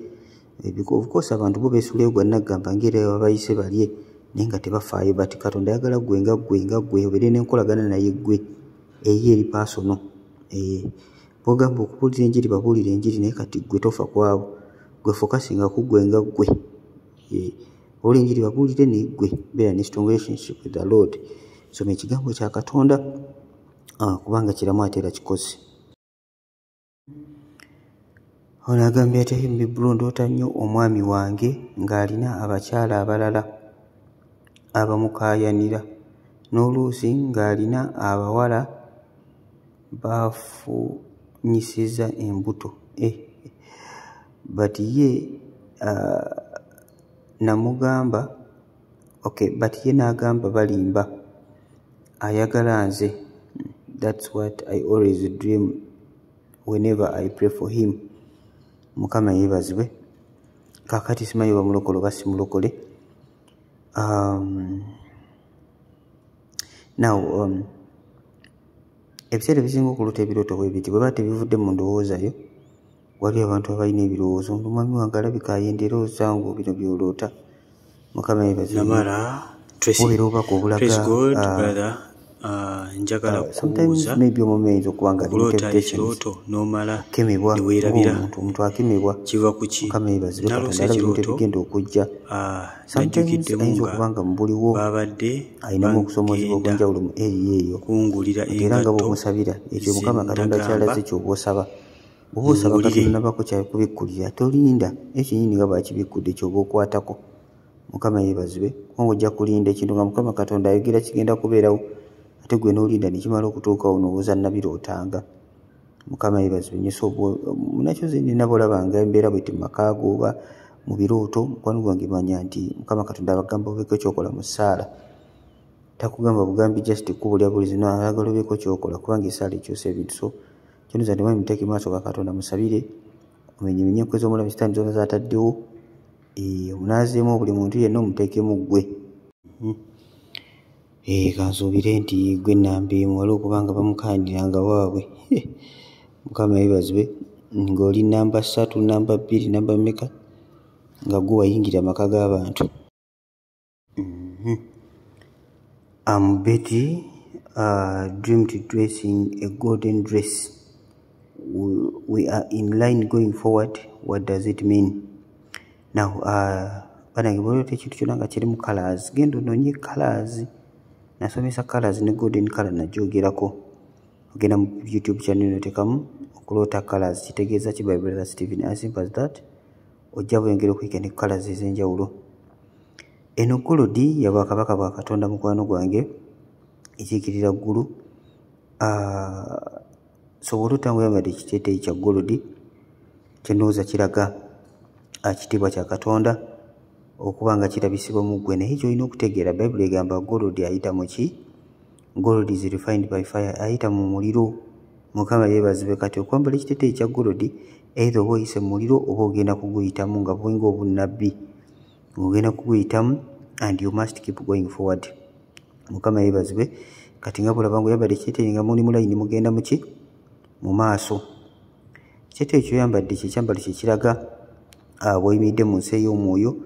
Of course abantu bo beesuulayo gwa nnaggamba ng'era babayise balye, naye nga tebafaayo, but Katonda ayagala ggwe nga ggwe nga ggwe obeere n'enkolagana naye ggwe eyo eri personal. Bw'ogamba okubuulira enjiri, babuulire enjiri, naye kati ggwe tofa ku abo, ggwe focusinga ku ggwe nga ggwe. Babuulire enjiri, babuulire, naye ggwe beera ne strong relationship with the Lord. Soma ekigambo kya Katonda, kubanga kiramu ate era kikoze. Ono agambye atya? Himbi bro, ndoota nnyo omwami wange ng'alina abakyala abalala abamukaayanira, n'oluusi ng'alina abawala bafunyisizza embuto, but ye namugamba, okay, but ye n'agamba balimba, ayagala nze. That's what I always dream whenever I pray for him. Mukama yeebazibwe. Kaakati simanyi oba mulokole oba si mulokole. Now, ebiseera ebisinga okuloota ebirooto bwe biti bwe biba tebivudde mu ndowooza yo, waliwo abantu abalina ebirowoozo, omwami wange alabika ayenda, era osanga bino by'oloota. Mukama yeebazibwe.
Namara Tracy.
Bubeera obubaka obulaga
Praise God, brother. Njagala
sometimes
kubuuza,
maybe omume ayinza okuba nga ali mu
okuloota
temptations,
ekirooto n'omala
okukemebwa
ne weerabira
ng'omuntu, omuntu akemebwa.
kiva ku ki?
Mukama yeebazibwe.
Naloose
Katonda alaba ebintu
ekirooto,
ebigenda okujja. Sometimes
najjukiddemu
ayinza
nga
okuba nga mu buliwo
babadde
alinamu okusoomoozebwa
bagenda
okw'enjawulo mu area eyo,
kungulira
ate era nga
engatto
bw'omusabira ekyo Mukama Katonda
ze
ky'alaze
nagamba
ky'oba osaba. Bw'oba osaba
mungulire.
Katonda nabako kyakubikkulira, tolinda, ekyennyini nga bw'akibikkudde ky'oba okwatako. Mukama yeebazibwe. Kubanga ojja kulinda ekintu nga Mukama Katonda ayogera kigenda kubeerawo, ate gwe n'olinda ne kimala okutuukawo n'owooza nnabirootanga. Mukama yeebazibwe nnyo. So munakyo nina bw'olabanga embeera bw'eti mu maka go oba mu birooto, mukwano gwange, manya nti Mukama Katonda abagamba obeeko ky'okola mu ssaala. Takugamba bugambi just kubuulira bulizi, no, ayagala obeeko ky'okola, kubanga essaala ekyusa ebintu. So kyonooza nti mwami muteeke mu maaso ga Katonda, musabire, omenyemenye enkwe z'omulabe sitaani zonna z'ataddewo, omunaazeemu buli muntu yenna, omuteekemu ggwe. Kansuubire nti gwe nnamba emu, waliwo okubanga bamukaaniranga waabwe. Mukama yeebazibwe. Ng'oli namba 3, namba 2, namba mmeka, nga gwe wayingira amaka g'abantu. Am Betty, dreamed dressing a golden dress. We are in line going forward. What does it mean? Now, banange, bw'oloota ekintu kyonna nga kirimu colours, genda onoonye colours. Nasomesa colours ne golden colour nagyogerako. Ogenda mu YouTube channel n'oteekamu okuloota colours kitegeeza ki by Brother Stephen, as simple as that. Ojja bweyongera okuyiga ne colours ez'enjawulo. Eno gold ya bwakabaka bwa Katonda, mukwano gwange, ekiikirira ggulu. So bw'oloota nga oyambadde ekiteeteeyi kya gold, kyendowooza kiraga kitiibwa kya Katonda okuba nga kirabisibwa mu ggwe. Naye ky'olina okutegeera, Bayibuli egamba gold ayita mu ki? Gold is refined by fire, ayita mu muliro. Mukama yeebazibwe. Kati okwambala ekiteeteeyi kya gold, either oba oyise mu muliro oba ogenda kuguyitamu, nga bulinga obunnabbi, ng'ogenda kuguyitamu, and you must keep going forward. Mukama yeebazibwe. Kati nga bw'olaba ng'oyambadde ekiteeteeyi nga muli mu layini mugenda mu ki? Mu maaso. Ekiteeteeyi ky'oyambadde kye kyambalo kye kiraga bw'oyimiridde mu nsi ey'omwoyo,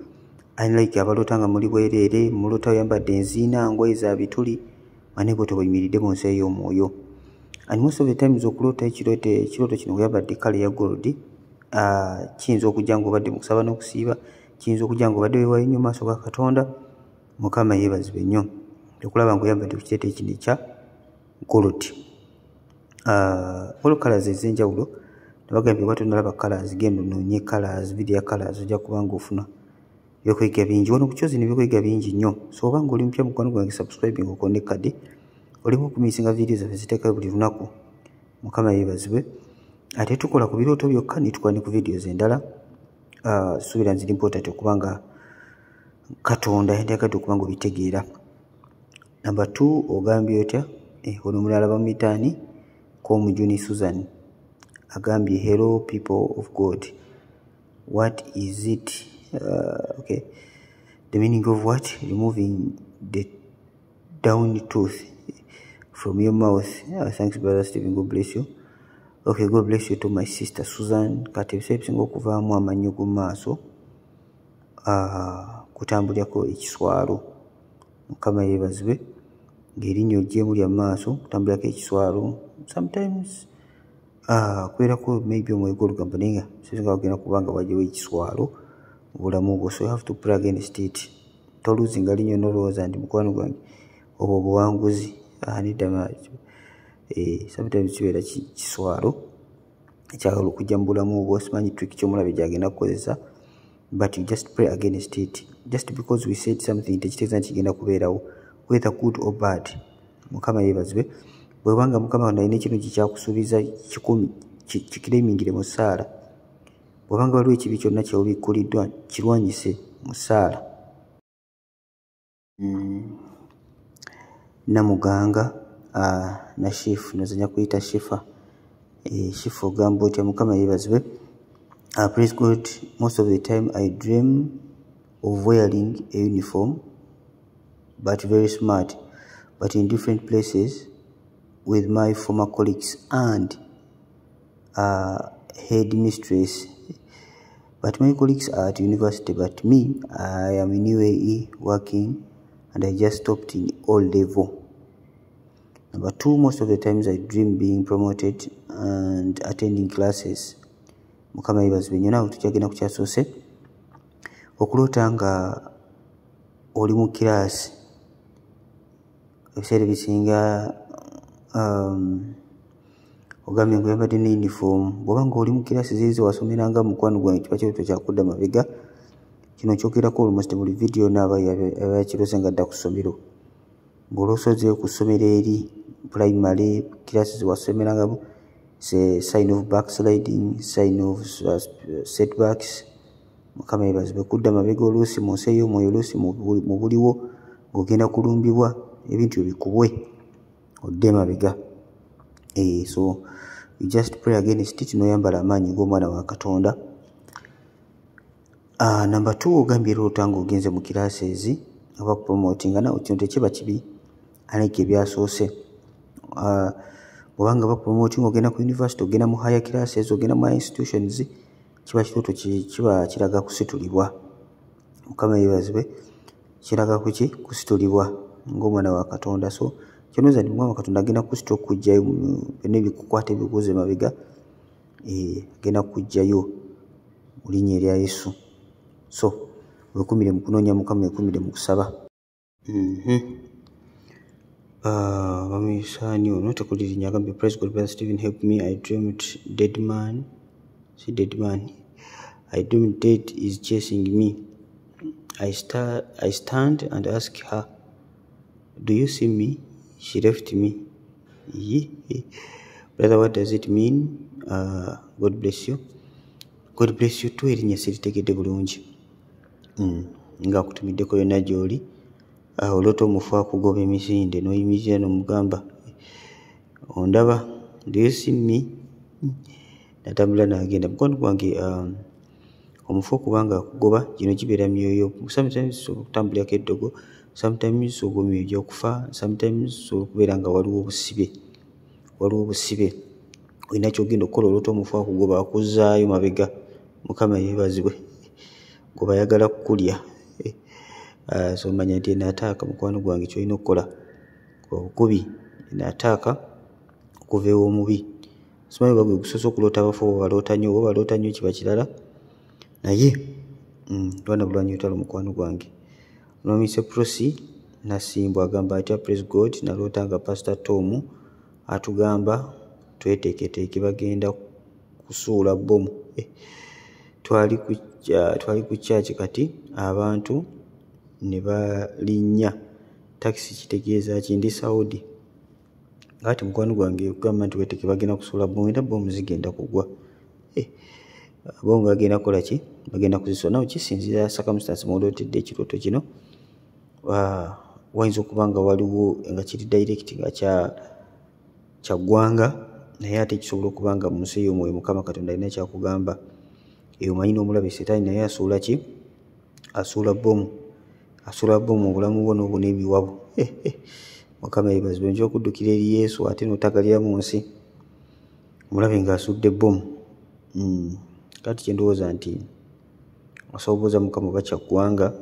unlike abaloota nga muli bwereere, muloota oyambadde enziina, ngoye za bituli, nga bw'otyo bw'oyimiridde mu nsi ey'omwoyo. And most of the times okuloota ekirooto kino ng'oyambadde colour eya gold, kiyinza okujja ng'obadde mu kusaba n'okusiiba, kiyinza okujja ng'obadde weewaayo nnyo mu maaso ga Katonda. Mukama yeebazibwe nnyo okulaba ng'oyambadde ku kiteeteeyi kino ekya gold. Waliwo colours ez'enjawulo. Nabagambye oba tonnalaba colours, genda onoonye colours, video ya colours, ojja kuba ng'ofuna ebyokuyiga bingi. Wano ku Chosen ebyokuyiga bingi nnyo. So oba ng'oli mupya, mukwano gwange, subscribing okone kadde olimu okumisinga video zaffe ziteekayo buli lunaku. Mukama yeebazibwe. Ate tukola ku birooto byokka, ne tukola ne ku videos endala. Suubira nziri important okuba nga Katonda yandyagadde okuba nga obitegeera. Number 2, ogambye otya? Ono omulala bamuyita ani? Komujuni Susan agambye, hello people of God, what is it, okay, the meaning of what removing the down tooth from your mouth. Yeah, thanks brother Stephen, God bless you. Okay, God bless you to my sister Susan. Kati ebiseera ebisinga okuvaamu amannyo g'omu maaso kutambulirako ekiswalo. Mukama yeebazibwe ng'erinnyo oggyemu lya maaso kutambulirako ekiswalo. Sometimes kubeerako maybe omwoyo gw'olugambo naye nga singa wagenda kuba nga wajjawo ekiswalo mu bulamu bwo, so you have to pray against it. Toluzinga linnyo n'olowooza nti mukwano gwange obwo obuwanguzi nedda. Sometimes kibeera kiswalo ekyagala okujja mu bulamu bwo, simanyi trick ky'omulabe gy'agenda kukozesa, but you just pray against it. Just because we said something tekitegeeza nti kigenda kubeerawo, whether good or bad. Mukama yeebazibwe. Bw'obanga Mukama Katonda alina ekirungi kyakusuubiza kikumi kikiremingire mu ssaala. Bw'obanga waliwo ekibi kyonna ky'obikkuliddwa kirwanyise mu ssaala. Namuganga na Shifu, nozanya kuyita Shifa. Shifa ogamba otya? Mukama yeebazibwe. Praise God, most of the time I dream of wearing a uniform but very smart, but in different places with my former colleagues and head mistress. But my colleagues are at university, but me, I am in UAE working and I just stopped in all level. Number two, most of the times I dream being promoted and attending classes. Mukama yeebazibwe nnyo. Naawe tukyagenda ku kyasoose okuloota nga oli mu kiraasi ebiseera ebisinga ogambye nga oyambadde ne uniform. Bw'oba ng'oli mu kiraasi ziri ze wasomeranga mukwano gwange kiba kirooto kyakudda mabega. Kino nkyogerako almost buli vidiyo yonna aba yakiroose ng'adda ku ssomero. Ng'oloosa ku ssomero eri primary kiraasi ze wasomerangamu, sign of backsliding, sign of setbacks. Mukama yeebazibwe. Kudda mabega oluusi mu nsi ey'omwoyo, oluusi mu buliwo ng'ogenda kulumbibwa ebintu bikubwe odde mabega. So you just pray against it n'oyambala amaanyi g'omwana wa Katonda. Number two, ogambye era ng'ogenze mu classes oba kupromotinga, nawe kino tekiba kibi aleke ebyasoose. Bw'obanga bakupromotinga ogenda ku university, ogenda mu higher classes, ogenda mu higher institutions, kiba kirooto kiba kiraga kusitulibwa. Mukama yeebazibwe. Kiraga kuki? Kusitulibwa ng'omwana wa Katonda. So kyonooza nti Mukama Katonda agenda kusitula okuggyayo byonna ebikukwata ebikuza emabega, agenda kukuggyayo mu linnya erya Yesu. So weekumire mu kunoonya Mukama, weekumire mu kusaba. Bamuyisa ani ono tekuli linnya agambye praise God brother Stephen, help me, I dreamed dead man, si dead man, I dreamed dead is chasing me. I stand and ask her, do you see me? She left me. Brother, what does it mean? God bless you. God bless you too. Erinnya siritegedde bulungi. Nga akutumiddeko yonna gy'oli. Oloota omufu akugoba emisinde n'oyimirira n'omugamba ondaba, do you see me? Natambula n'agenda. Mukwano gwange omufu okuba nga akugoba gino gibeera myoyo. Sometimes okutambulirako eddogo, sometimes ogwo myoyo gy'okufa, sometimes okubeera nga waliwo obusibe, waliwo obusibe olina ky'ogenda okukola oloota omufu akugoba akuzzaayo mabega. Mukama yeebazibwe. Goba ayagala kukulya. So manya nti eno attack mukwano gwange ky'olina okukola obukubi eno attack okuva ew'omubi. Simanyi oba gwe gusoose okuloota abafu oba baloota nnyo, oba baloota nnyo kiba kirala naye lwana bulwanyi lutalo mukwano gwange. Nwamuyise Prossy Nassimbwa agamba atya praise God, naloota nga Pastor Tom atugamba tweteeketeeke bagenda kusuula bbomu. Twali ku church kati abantu ne balinnya takisi kitegeeza ki? Ndi Saudi. Ati mukwano gwange okugamba nti weeteeke bagenda kusuula bbomu era bbomu zigenda kugwa. Bbomu bagenda kukola ki? Bagenda kuzisuula. Nawe kisinziira circumstance mw'olootedde ekirooto kino. Wayinza okuba nga waliwo nga kiri direct nga kya ggwanga naye ate kisobola okuba nga mu nsi ey'omwoyo Mukama Katonda alina ky'akugamba. Eyo omanyi n'omulabe Setaani naye asuula ki? Asuula bbomu. Asuula bbomu mu bulamu bwo n'obuna emiwabo. Mukama yeebazibwe. Oyinza okuddukira eri Yesu ate n'otagalira mu nsi, omulabe ng'asudde bbomu. Kati kye ndowooza nti osobola obuuza Mukama oba kya ggwanga,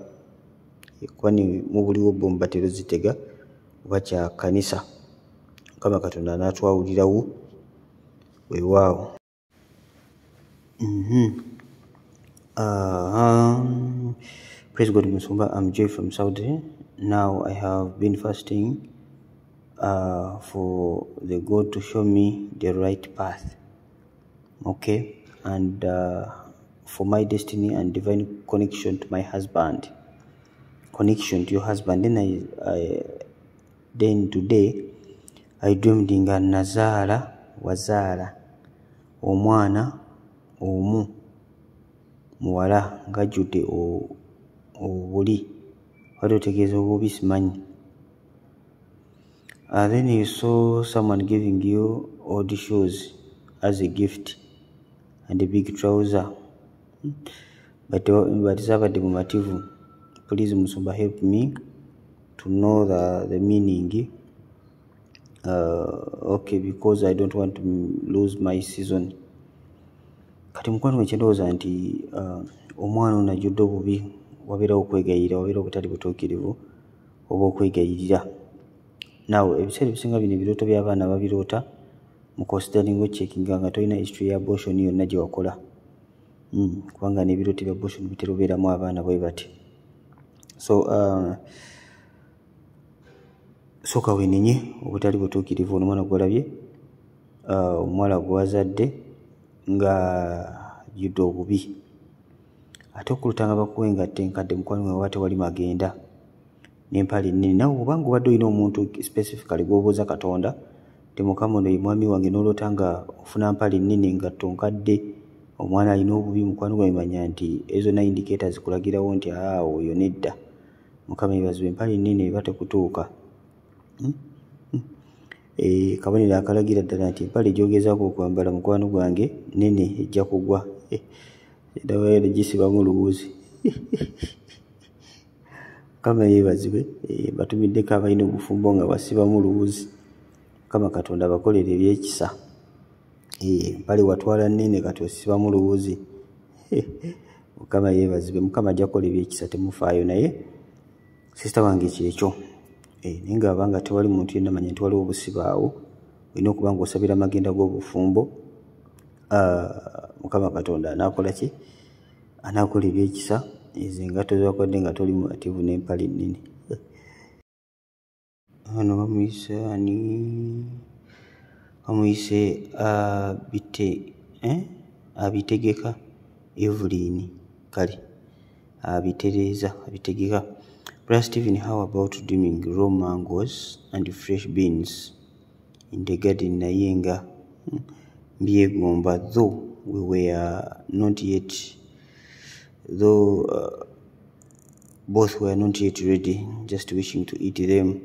kuba mu buliwo bbomu batera ozzitega, oba kya kkanisa. Mukama Katonda anaatwawulirawo, weewaawo. Praise God, Musumba. I'm Joy from Saudi. Now I have been fasting for the God to show me the right path, okay, and for my destiny and divine connection to my husband. Connection to your husband. Then today I dreamed nga nazaala wazaala omwana omu muwala ng'ajjudde obuli, wadde otegeeza obubi simanyi. Then you saw someone giving you old shoes as a gift and a big trouser, but saabadde mumativu. Please Musumba, help me to know the meaning. Okay, because I don't want to lose my season. Kati mukwano gwe, kyendowooza nti omwana ono ajjudde obubi, wabeerawo okwegayirira, wabeerawo obutali butuukirivu oba okwegayirira. Now ebiseera ebisinga bino ebirooto by'abaana babiroota mu considering ocheckinga nga tolina history ya abortion yonna gye wakola, kubanga n'ebirooto bya abortion bitera obeeramu abaana bwe bati. So sooka weenenye obutali butuukirivu. Ono omwana gw'olabye, omuwala gw'wazadde nga ajjudde obubi, ate okuloota nga bakuwa engatto enkadde, mukwano gwange, oba tewali magenda n'empale ennene. Nawe obanga obadde olina omuntu specifically gw'obuuza Katonda nti Mukama ono ye mwami wange, n'oloota nga ofuna mpale nnene, engatto nkadde, omwana alina obubi, mukwano gwange, manya nti ezo zonna indicators zikulagirawo nti aa oyo nedda. Mukama yeebazibwe. Empale ennene eba tekutuuka. Kabonero akalagira ddala nti empale gy'ogezaako okwambala, mukwano gwange, nnene, ejja kugwa, era gisibamu luwuzi. Mukama yeebazibwe. Batumiddeko abalina obufumbo nga basibamu luwuzi. Mukama Katonda abakolere ebyekisa. Empale watwala nnene, kati osibamu luwuzi. Mukama yeebazibwe. Mukama ajja kukola ebyekisa, temufaayo. Naye sister wange, kyekyo. Naye nga abanga tewali muntu yenna, manya nti waliwo obusibaawo, olina okuba nga osabira amagenda g'obufumbo. Mukama Katonda anaakola ki? Anaakola ebyekisa. Ezo engatto zebakuwadde nga toli mumativu n'empale ennene. Ono bamuyise ani? Bamuyise abite, eh? Abitegeka Evelyn. Kale abitereeza, abitegeka. Brother Stephen, how about dreaming raw mangoes and fresh beans in the garden, naye nga mbyegomba, though we were not yet, though both were not yet ready, just wishing to eat them?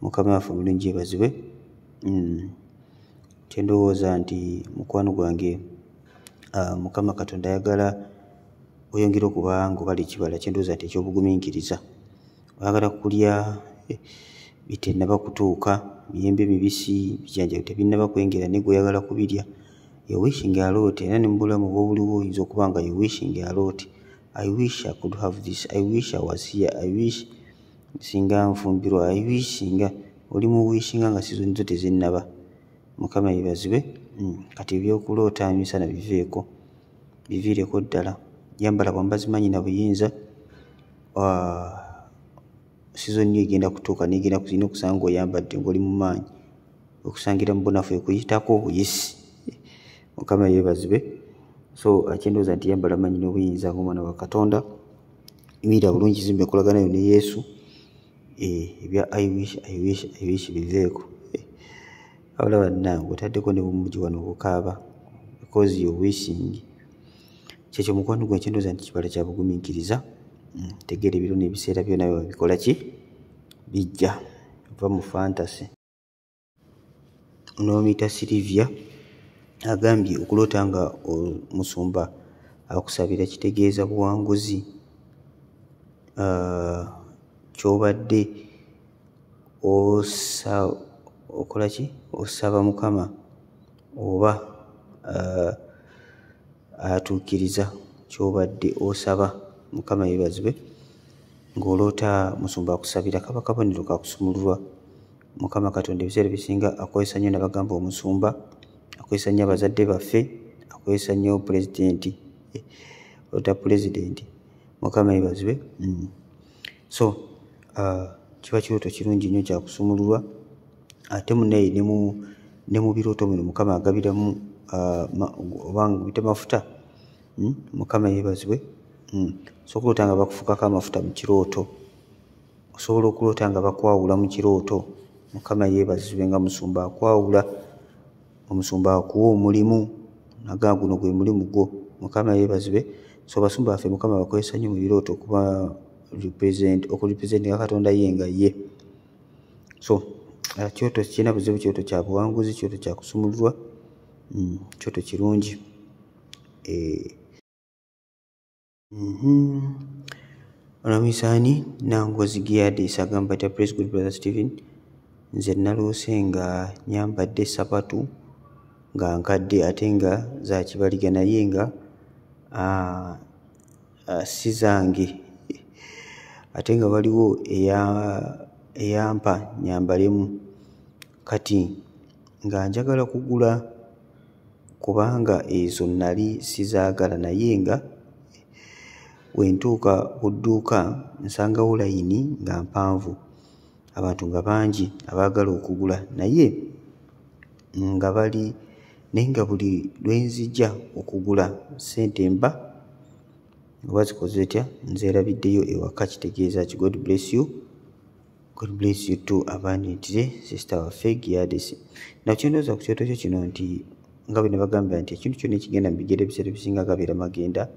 Mukama waffe omulungi yeebazibwe. Kyendowooza nti mukwano gwange, Mukama Katonda ayagala oyongere okuba nga obala ekibala, kyendowooza nti ekyobugumiikiriza. Oyagala kulya bitennaba kutuuka, miyembe mibisi, bijanjaalo tebinnaba kwengera, naye ggwe oyagala kubirya. You wishing a lot. Era ne mu bulamu obw'obuliwo oyinza okuba nga you wishing a lot. I wish I could have this, I wish I was here, I wish singa nfumbirwa, I wish singa oli mu wishinga nga season zo tezinnaba. Mukama yeebazibwe. Kati ebyokuloota emisana biveeko, biviireko ddala. Yambala bwambazi maanyi na buyinza. Season yo egenda kutuuka, negenda olina okusanga ng'oyambadde, ng'oli mu maanyi. Okusangira mu bunafu ekuyitako buyisi. Mukama yeebazibwe. So kyendowooza nti yambala maanyi n'obuyinza ng'omwana wa Katonda, yimirira bulungi, zimba enkolagana yo ne Yesu. Ebya I wish, I wish, I wish biveeko. Wabula bannange, otaddeko ne bumugi wano obukaaba because you wishing. Kyekyo mukwano gwe, kyendowooza nti kibala kya bugumiikiriza. Tegeera ebiro n'ebiseera byonna bwe bikola ki, bijja va mu fantasy. Ono bamuyita Sylvia, agambye okuloota nga omusumba akusabira kitegeeza buwanguzi, ky'obadde okola ki? Osaba Mukama oba atuukiriza ky'obadde osaba. Mukama yeebazibwe. Ng'oloota musumba akusabira, kaba kabonero ka kusumululwa. Mukama Katonda ebiseera ebisinga akozesa nnyo, nabagamba, omusumba, akozesa nnyo abazadde baffe, akozesa nnyo pulezidenti. Oloota pulezidenti, Mukama yeebazibwe. So kiba kirooto kirungi nnyo kya kusumululwa. Ate munnaye ne mu birooto bino Mukama agabiramu oba biyite mafuta. Mukama yeebazibwe. Osobola okuloota nga bakufukako amafuta mu kirooto, osobola okuloota nga bakwawula mu kirooto. Mukama yeebazibwe. Nga musumba akwawula, omusumba akuwa omulimu, nagamba guno gwe mulimu gwo. Mukama yeebazibwe. So basumba baffe Mukama bakozesa nnyo mu birooto okuba okurepresentinga Katonda ye nga ye. So kirooto kirina buzibu, kirooto kya buwanguzi, kirooto kya kusumululwa, kirooto kirungi. Ono misaani Nangozi Giadis agamba nti, "Praise God, brother Stephen, nze naloose nga nyambadde sapatu nga nkadde ate nga za kibaliga, naye nga si zange, ate nga waliwo eyampa nyambalemu. Kati nga njagala kugula kubanga ezo nali sizaagala, naye nga bwe ntuuka ku dduuka nsangawo layini nga mpanvu, abantu nga bangi abaagala okugula, naye nga bali naye nga buli lwe nzija okugula ssente mba oba zikoze etya, nzeerabiddeyo ewaka. Kitegeeza ki? God bless you. God bless you too abundantly, sister waffe Giadis. Nakyendowooza ku kirooto kyo kino nti nga bwe nabagamba nti ekintu kyonna ekigenda mu bigere ebiseera ebisinga gabeera magenda.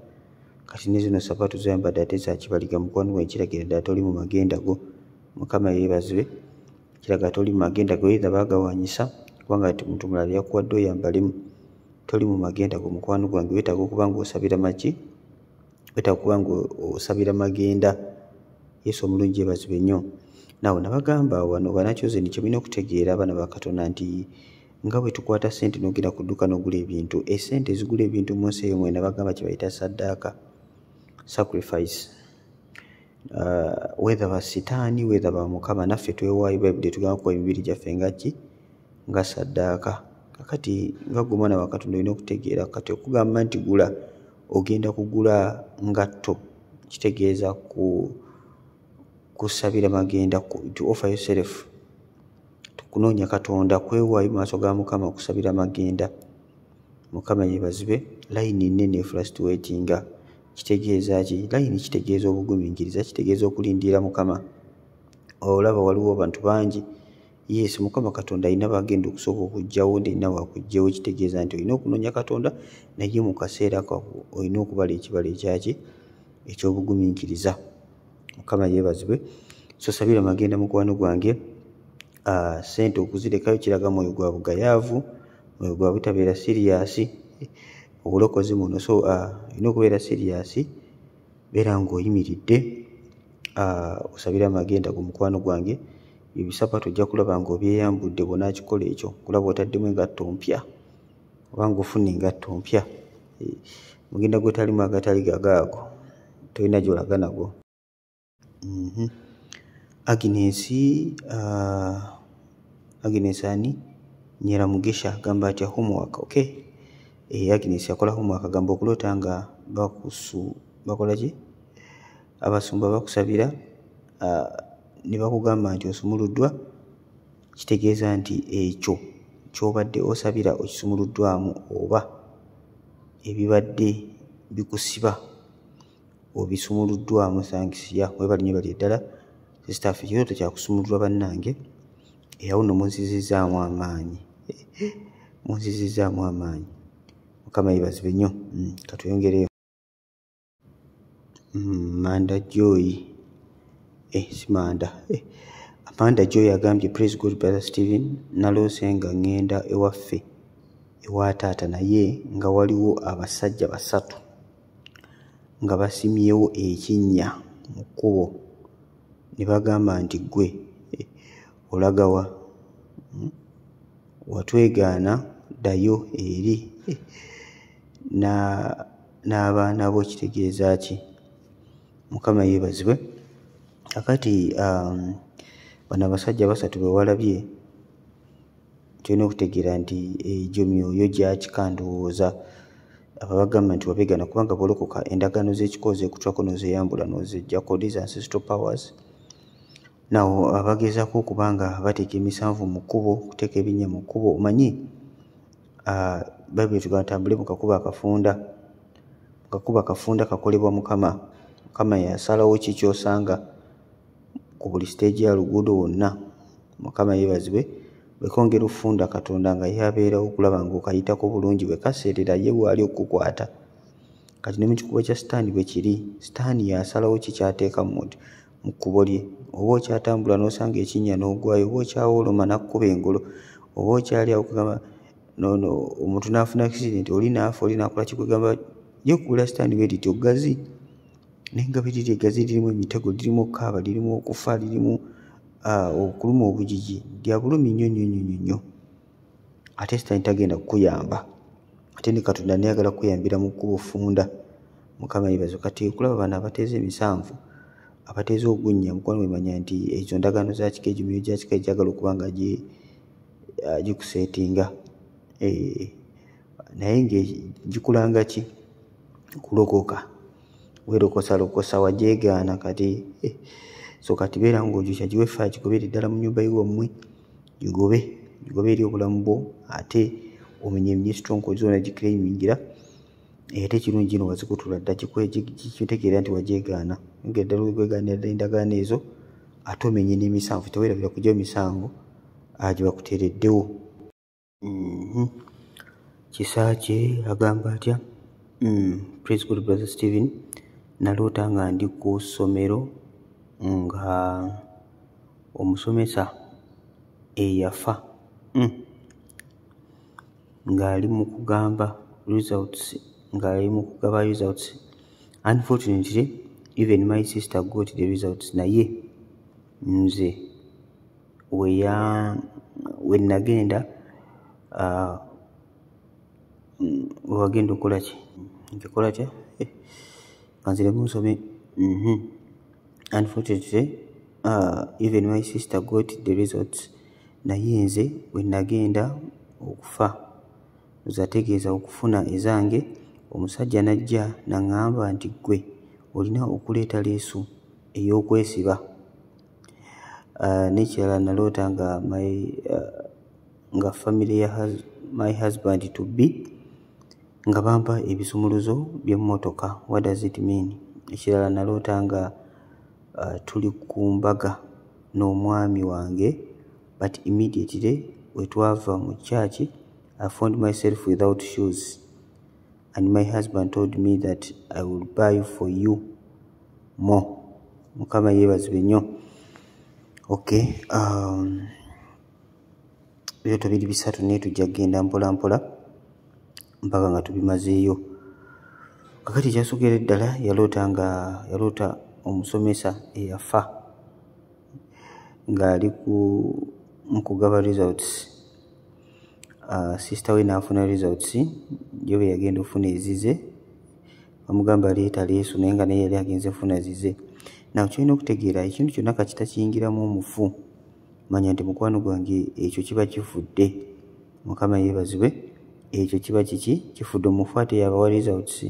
Kati ne zino sapatu zoyambadde ate za kibaliga, mukwano gwange, kiragira ddala toli mu magenda go. Mukama yeebazibwe. Kiraga toli mu magenda go, either baagawanyisa kubanga nti muntu mulala yakuwadde oyambalemu. Toli mu magenda go, mukwano gwange. Weetaaga okuba ng'osabira maki, weetaaga okuba ng'osabira magenda. Yesu omulungi yeebazibwe nnyo. Naawe nabagamba wano banakyozeni, kye mulina okutegeera, abaana ba Katonda, nti nga bwe tukwata ssente n'ogenda ku dduuka n'ogula ebintu, essente ezigula ebintu mu nsi eyo mwe nabagamba kye bayita saddaaka, sacrifice, whether ba sitaani, whether ba Mukama, naffe twewaayo. Bayibuli etugamba kuwa emibiri gyaffe nga ki? Nga saddaaka. Kakati nga gwe omwana wa Katonda olina okutegeera, kati okugamba nti gula, ogenda kugula ngatto, kitegeeza ku kusabira magenda, to offer yourself, kunoonya Katonda, kwewaayo mu maaso ga Mukama, okusabira magenda. Mukama yeebazibwe. Layini nnene fluctuatinga, kitegeeza ki? Layini kitegeeza obugumiikiriza, kitegeeza okulindirira Mukama. Olaba waliwo abantu bangi. Yes, Mukama Katonda alina bagenda okusooka okugjawo, nalina wakuggyewo. Kitegeeza nti olina okunoonya Katonda, naye mu kaseera ako olina okubala ekibala ekyaki? Ekyobugumiikiriza. Mukama yeebazibwe. So sabira magenda, mukwano gwange. Sente okuzirekayo kiraga mwoyo gwa bugayaavu, mwoyo gwa butabeera serious obulokozi muno. So olina okubeera serious, beera ng'oyimiridde, osabire amagenda go, mukwano gwange. Ebisapatu ojja kulaba ng'obyeyambudde bw'onaakikola ekyo, kulaba otaddemu engatto mpya oba ng'ofuna engatto mpya. Mugenda gwetalimu agatali gagaago, tolina gy'olaga nago. Agnes, Agnes ani Nyeramugisha agamba atya? Homework, okay. Agnes akola homework. Agamba okuloota nga bakusu bakola ki, abasumba bakusabira, ne bakugamba nti osumuluddwa, kitegeeza nti ekyo ky'obadde osabira okisumuluddwamu oba ebibadde bikusiba obisumuluddwamu. Thanks ya webali nnyo, bali ddala sister ffe. Kirooto kyakusumululwa, bannange. Erawo nno munzizizzaamu amaanyi, munzizizzaamu amaanyi. Mukama yeebazibwe nnyo. Katweyongereyo. Manda Joy, si Manda, Amanda Joy agambye, "Praise God, brother Stephen, naloose nga ŋŋenda ewaffe ewa taata, naye nga waliwo abasajja basatu nga basimyewo ekinnya mu kkubo ne bagamba nti, 'Ggwe Olagawa? Watwegaana, ddayo eri n'abaana bo. Kitegeeza ki? Mukama yeebazibwe. Kakati bano abasajja basatu be walabye, kyolina okutegeera nti egyo myoyo gya kika. Ndowooza ababagamba nti wabeegaana, kubanga bw'olokoka endagaano z'ekika ozeekutulako n'ozeeyambula n'ozeggyako. These ancestral powers now abagezaako okuba nga bateeka emisanvu mu kkubo, okuteeka ebinnya mu kkubo. Omanyi Bayibuli etugamba tambule mu kakubo akafunda. Mu kakubo akafunda kakolebwa Mukama. Mukama yasalawo ki ky'osanga ku buli stage ya luguudo wonna. Mukama yeebazibwe. Bwekongera okufunda, Katonda nga ye abeerawo okulaba ng'okayitako bulungi. Bwe kaseerera, ye bw'ali okukukwata. Kati ne mu kikubo kya Sitaani bwe kiri. Sitaani yasalawo ki ky'ateeka mu kkubo lye. Oba okyatambula n'osanga ekinnya n'ogwayo, oba okyawooloma n'akkuba engolo, oba okyali awo kugamba omuntu n'afuna accident, oli n'afa, oli n'akola ki. Kwegamba ye ekkubo lya Sitaani bwe lityo ggazi, naye nga bwe liri eggazi, lirimu emitego, lirimu okukaaba, lirimu okufa, lirimu okuluma obujiji. Lya bulumi nnyo nnyo nnyo nnyo. Ate Sitaani tagenda kukuyamba, ate ne Katonda nayagala kukuyambira mu kkubo ffunda. Mukama yeebazibwe. Kati okulaba bano abateeze emisanvu, abateeze ogunnya, mukwano, wemanya nti ezo ndagaano za kika, egyo myoyo gya kika egyagala okuba nga gikuseetinga, naye nga gikulanga ki? Kulokoka. Weerokosalokosa, wajeegaana. Kati so kati beera ng'ojukya, giwe fire, gigobere ddala mu nnyumba y'ewammwe, gigobe, gigobe eri obulamu bwo, ate omenye stronghold zonna giclaimingira. Ate ekirungi kino, wazikutula dda, kitegeera nti wajeegaana. Yongera ddala okwegaanira ddala endagaano ezo, ate omenye n'emisanvu. Teweerabira kuggyayo misanvu gye bakuteereddewo. Kisaakye agamba atya? Praise God, Brother Stephen. Naloota nga ndi ku ssomero nga omusomesa eyafa ng'ali mu kugamba results, ng'ali mu kugaba results. Unfortunately, even my sister got the results, naye nze we nagenda wewagenda okukola ki? Nkikola tya? Kanziremu nsome. Unfortunately, even my sister got the results, naye nze we nagenda okufa, nze ategeeza okufuna ezange, omusajja n'ajja n'aŋŋamba nti ggwe olina okuleeta leesu ey'okwesiba. N'ekirala, naloota nga nga family ya my husband to be nga bampa ebisumuluzo by'emmotoka. What does it mean? Ekirala, naloota nga tuli ku mbaga n'omwami wange, but immediately we twava mu church, I found myself without shoes and my husband told me that I will buy for you more. Mukama yeebazibwe nnyo. Okay, ebyoto biri bisatu, naye tujja kugenda mpola mpola mpaka nga tubimazeeyo. Kakati ekyasookera ddala, yaloota nga yaloota omusomesa eyafa ng'ali ku mu kugaba results. Sister we n'afuna results ye. Bwe yagenda okufuna ezize, bamugamba leeta leesu, naye nga naye yali agenze kufuna zize. Now kyolina okutegeera, ekintu kyonna kakita kiyingiramu omufu, manya nti mukwano gwange ekyo kiba kifudde. Mukama yeebazibwe. Ekyo kiba kiki? Kifudde. Omufu ate yabawa results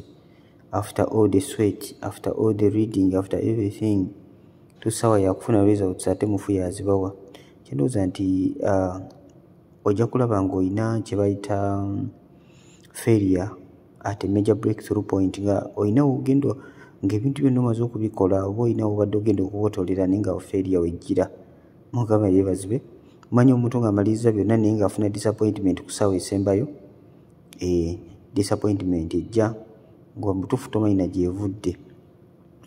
after all the sweat, after all the reading, after everything. Tusawa yakufuna results, ate mufu yazibawa. Kyendowooza nti ojja kulaba ng'olina kye bayita failure at a major breakthrough point, nga olina wogenda ng'ebintu byonna omaze okubikola, oba olina wobadde ogenda okubotolera, naye nga failure wejjira. Mukama yeebazibwe. Manyi omuntu ng'amaliriza byonna, naye ng'afuna disappointment ku ssaawa esembayo. Disappointment ejja nga mutuufu tomanyi na gyevudde,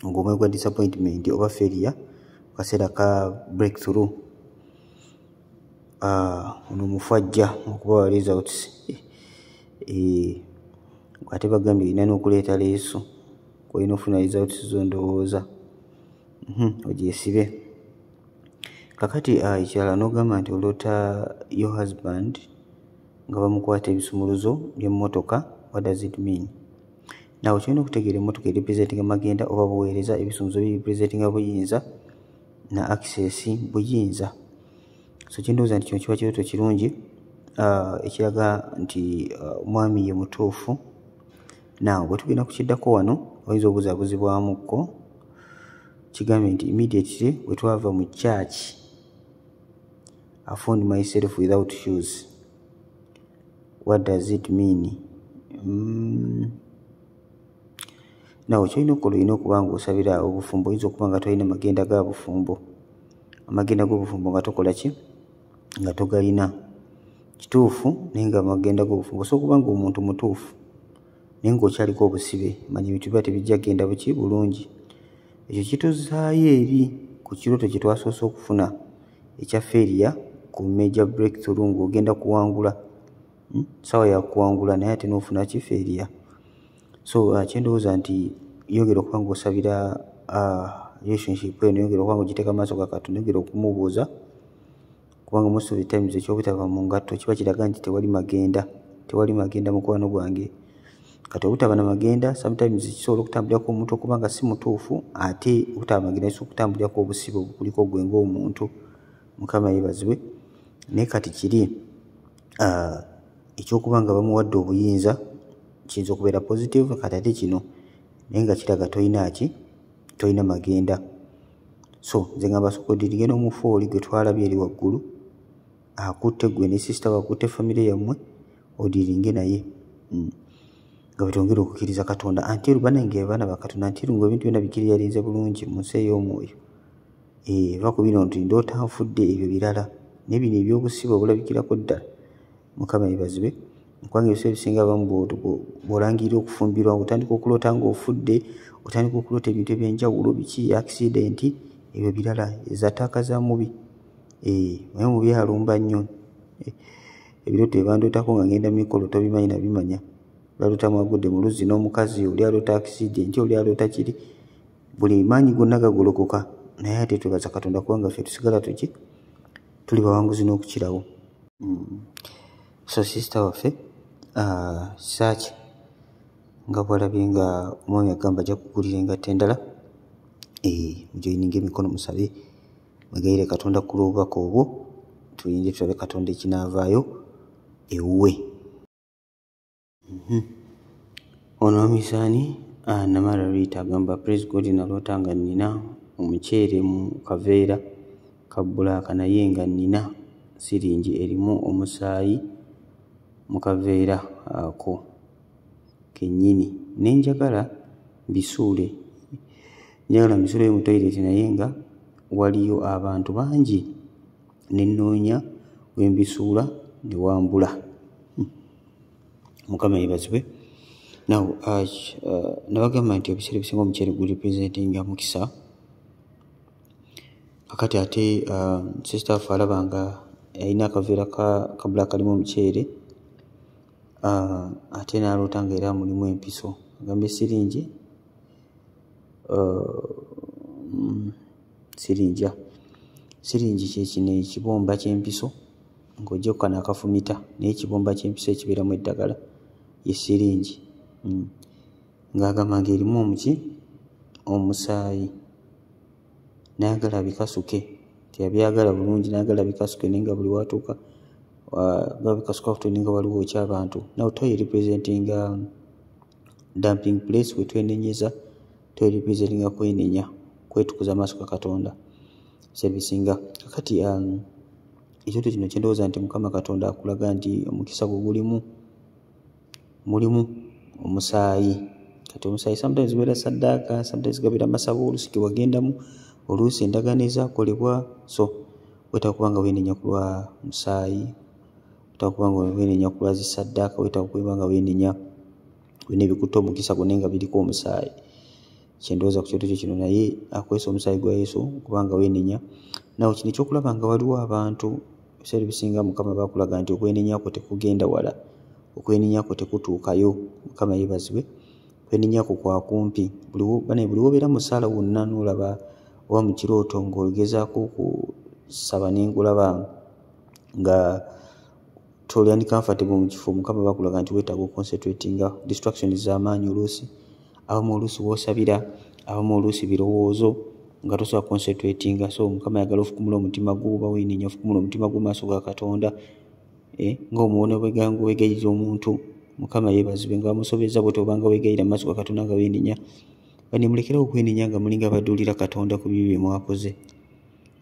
ng'omwoyo gwa disappointment oba failure mu kaseera ka breakthrough. Ono omufu ajja okubawa results, ate bagambye olina n'okuleeta leesu, olina okufuna results zo, ndowooza ogyesibe. Kakati ekirala n'ogamba nti oloota your husband nga bamukwata ebisumuluzo by'emmotoka. What does it mean? Nawe kyolina okutegeera, emmotoka erepresentinga magenda oba buweereza, ebisumuluzo birepresentinga buyinza na access, buyinza. So kyendowooza nti kino kiba kirooto kirungi ekiraga nti omwami ye mutuufu. Now bwe tugenda kukiddako wano, oyinza obuzaabuzibwamukko. Kigambye nti immediately bwe twava mu church, I found myself without shoes. What does it mean? Nawe kyolina okukola, olina okuba nga osabira obufumbo. Oyinza okuba nga tolina magenda ga bufumbo, amagenda g'obufumbo nga tokola ki, nga togalina kituufu, naye nga amagenda g'obufumbo osobola okuba nga omuntu mutuufu naye ng'okyaliko obusibe. Manya ebintu biba tebijja kgenda buki bulungi. Ekyo kituzaayo eri ku kirooto kye twasoose okufuna ekya failure ku major breakthrough, ng'ogenda kuwangula, Sawa ya kuwangula, naye ate n'ofuna ki, failure. So kyendowooza nti yongera okuba ng'osabira relationship eno, yongera okuba ng'ogiteeka mu maaso ga Katonda, yongera okumubuuza, kubanga most of the times ekyobutava mu ngatto kiba kiraga nti tewali magenda, tewali magenda, mukwano gwange. Kati obutaba na magenda sometimes kisobola okutambulirako omuntu okuba nga si mutuufu, ate obutaba magenda kisobola okutambulirako obusibe obukuliko gwe ng'omuntu. Mukama yeebazibwe. Naye kati kiri ekyokuba nga bamuwadde obuyinza kiyinza okubeera positive. Kati ate kino naye nga kiraga tolina ki, tolina magenda. So nze ngamba sooka odiringe n'omufu oli gwe twalabye eri waggulu akutte gwe ne sister, wakutte famire yammwe, odiringe naye, Nga bwetwongera okukkiriza Katonda until, bannange abaana ba Katonda, until nga ebintu byonna bikiriyalinze bulungi mu nsi ey'omwoyo. Va ku bino nti ndoota nfudde, ebyo birala, naye bino ebyobusibe obulabikirako ddala. Mukama yeebazibwe, kubanga ebiseera ebisinga abamu bw'olangirira okufumbirwa, otandika okuloota ng'ofudde, otandika okuloota ebintu ebyenjawulo, biki, accident, ebyo birala, ezo attack za mubi. Naye omubi alumba nnyo. Ebirooto bye bandootako nga ngenda mikolo tobimanyi nabimanya. Baloota mwagudde mu luzzi n'omukazi, oli aloota accident, oli aloota kiri, buli maanyi gonna gagolokoka. Naye ate twebaza Katonda kubanga ffe tusigala tuki, tuli bawanguzi n'okukirawo. So sister waffe Saaki, nga bw'alabye nga omwami agamba ajja kugulira engatto endala, mujoyininge emikono, musabe, mwegayirire Katonda ku lw'obubaka obwo, tuyinze tulabe Katonda ekinaavaayo ewuwe. Ono wamisaani Namara Rita agamba, praise God, naloota nga nnina omuceere mu kaveera ka black, naye nga nnina siringi erimu omusaayi mu kaveera ako kennyini, ne njagala mbisuule, njagala mbisuuleyo mu toilet, naye nga waliyo abantu bangi, ne nnoonya we mbisuula ne wambula. Mukama yeebazibwe. Now nabagamba nti ebiseera ebisinga omuceere gurepresentinga mukisa. Kakati ate sister waffe alaba nga alina akaveera ka black kalimu omuceere, ate n'aloota nga era mulimu empiso. Agamba esiringi, sirinja, siringi kye kino ekibumba ky'empiso ng'oggyeko kano akafumita, naye ekibumba ky'empiso ekibeeramu eddagala ye siringi. Ng'agamba ng'erimu omuki, omusaayi, n'ayagala abikasuke, teyabyagala bulungi, n'ayagala bikasuke, naye nga buli w'atuuka babikasuka ku nga waliwo ekyabantu. Now toilet representinga dumping place we twenenyeza, toilet representinga kwenenya, kwetukuza maaso ga Katonda ebiseera ebisinga. Kakati ekyoto kino kyendowooza nti Mukama Katonda akulaga nti omukisa gwo gulimu, mulimu omusaayi. Kati omusaayi sometimes gubeera saddaaka, sometimes gabeera masabo, oluusi ge wagendamu, oluusi endagaano ezaakolebwa. So weetaaga okuba nga weenenya ku lwa musaayi, weetaaga okuba nga weenenya ku lwa zisaddaaka, weetaaga okuba nga weenenya byonna ebikutte omukisa gwo naye nga biriko omusaayi. Kyendowooza ku kyoto kyo kino, naye akozesa omusaayi gwa Yesu kubanga weenenya. Nawe kino ekyokulaba nga waliwo abantu, ebiseera ebisinga Mukama baakulaga nti okwenenya kwo tekugenda wala, okwenenya kwo tekutuukayo. Mukama yeebazibwe, okwenenya kwo kwa kumpi. Buli w'obeera mu ssaala wonna n'olaba oba mu kirooto ng'ogezaako ku Saba nengulaba nga toli uncomfortable mu kifo. Mukama bakulaga nti weetaaga oconcentratinga. Distraction z'amaanyi oluusi, abamu oluusi woosabira, abamu oluusi birowoozo nga tosobola concentratinga. So Mukama ayagala ofukumula omutima gwo, oba weenenya, ofukumula omutima gwo maaso ga Katonda, ng'omuwona bweganga weegayirira omuntu. Mukama yeebazibwe nga bamusobezza bw'otyo, obanga weegayirira mu maaso ga Katonda nga weenenya. Bane mulekerawo okwenenya nga mulinga abaduulira Katonda ku bibi bye mwakoze.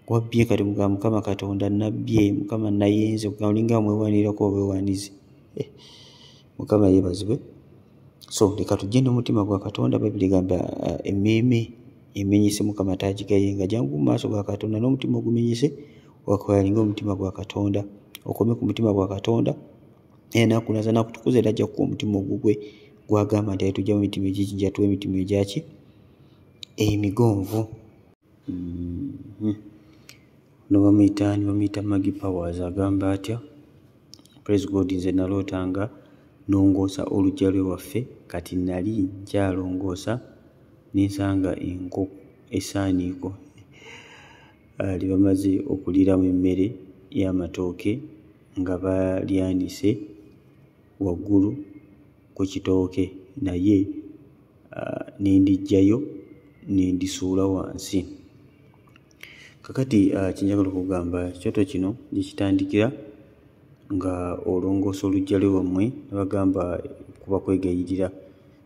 Wabbye, kati mugamba Mukama Katonda nabbye, Mukama nayenze, olinga mwewanirako obwewanizi. Mukama yeebazibwe. So leka tujje n'omutima gwa Katonda. Bayibuli egamba emmeeme emenyese Mukama taagigayenga. Jangu mu maaso ga Katonda n'omutima ogumenyese, wakwalinga omutima gwa Katonda, okome ku mutima gwa Katonda, era n'akunaza n'akutukuza, era ajja kukuwa omutima ogugwe gwagamba nti alitujjamu emitima egy'ejjinja atuwa emitima egyaki emigonvu. Ono bamuyita ani? Bamuyita Maggie Powers. Agamba atya? Praise God, nze naloota nga nongoosa oluggya lw'ewaffe. Kati nali nkyalongoosa nensanga enkoko essaaniiko lye bamaze okuliiramu emmere y'amatooke nga balyanise waggulu ku kitooke, naye ne ndiggyayo ne ndisuula wansi. Kakati kyenjagala okugamba, ekyoto kino gye kitandikira nga olongoosa oluggya lw'ewammwe, ne bagamba kuba kwegayirira.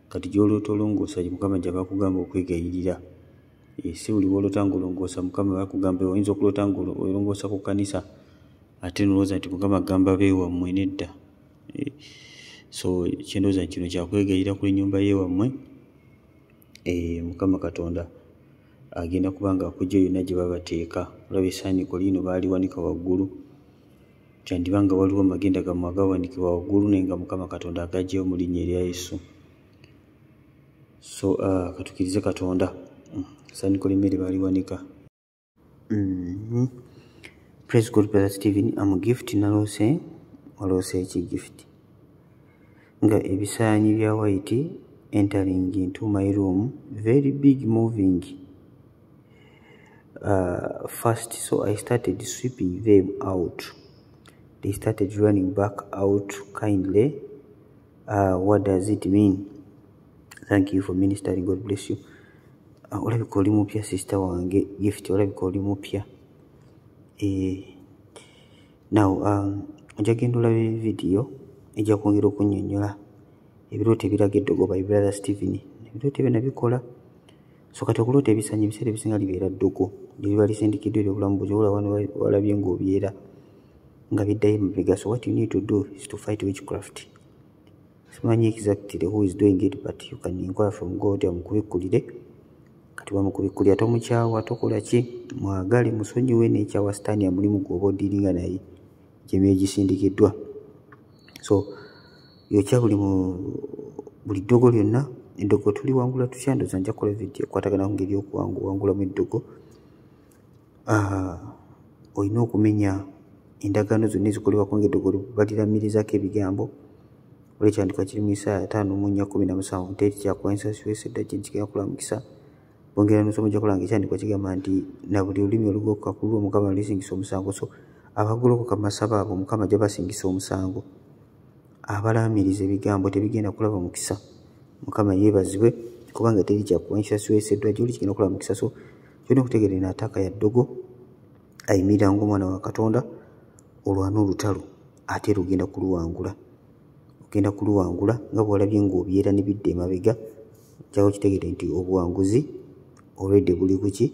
Kati gy'oloota olongoosa, Mukama gy'aba akugamba okwegayirira. Si buli bw'oloota ng'olongoosa Mukama bakugamba. Oyinza okuloota ng'olongoosa ku kkanisa ate n'olowooza nti Mukama agamba beewammwe. Nedda. So kyendowooza nti kino kyakwegayirira ku nnyumba y'ewammwe. Mukama Katonda agenda kuba nga akuggya yonna gye babateeka. Olaba essaaniiko liino baaliwanika waggulu, kyandiba nga waliwo amagenda gammwe agawanikibwa waggulu, naye nga Mukama Katonda agaggyeyo mu linnya erya Yesu. So katukkirize Katonda. Essaaniiko ly'emmere baaliwanika. Praise God, Brother Stephen, am Gift. Naloose. Waloose ki, Gift? Nga ebisaanyi bya white entering into my room, very big, moving fast, so I started sweeping them out. They started running back out. Kindly, what does it mean? Thank you for ministering, God bless you. Olabika oli mupya, sister wange Gift, olabika oli mupya. Now ojja genda olabe vidiyo ejja kwongera okunnyonnyola ebirooto ebiraga eddogo by Brother Stephen. Ebirooto ebyo nabikola. So kati okuloota ebisanyi, ebiseera ebisinga libeera ddogo lyeriba lisindikiddwa eri obulamu bwo. Olaba wano walabye ng'obyera nga biddayo emabega. So what you need to do is to fight witchcraft. Simanyi exactly who is doing it, but you can inquire from God amukubikkulire. Kati bamukubikkulira, tomukyawa, tokola ki, mwagale, musonyiwe n'ekyawa sitaani amulimu gw'oba odiringa naye gyemyoyo egisindikiddwa. So yokya buli mu buli ddogo lyonna. Eddogo tuliwangula tutya? Ndowooza nja kukola vidiyo ekwatagana ku ngeri y'okuwangulamu eddogo. Olina okumenya endagaano zonna ezikolebwako ng'eddogo baliramirizaako ebigambo. Olwo ekyandikwa kiri mu Isaaya 54:17 nti eri kyakuwanyisa edda gye kigenda kulaba mukisa. Bwongera n'osoma ojja kulaba nga ekyandikwa kigamba nti na buli lulimi olugolokoka ku lulwo Mukama lulisingisa omusango. So abagolokoka mu masabo abo Mukama ajja basingisa omusango. Abalaamiriza ebigambo tebigenda kulaba mukisa. Mukama yeebazibwe kubanga teri kyakuwanyisa siweeseddwa gy'oli kigenda kulaba mukisa. So kyolina okutegeera, eno attack ya ddogo. Ayimirira ng'omwana wa Katonda, olwana olutalo ate era ogenda kuluwangula, ogenda kuluwangula nga bw'olabye ng'obyera ne bidda emabega. Njagala okitegeere nti obuwanguzi already buli ku ki?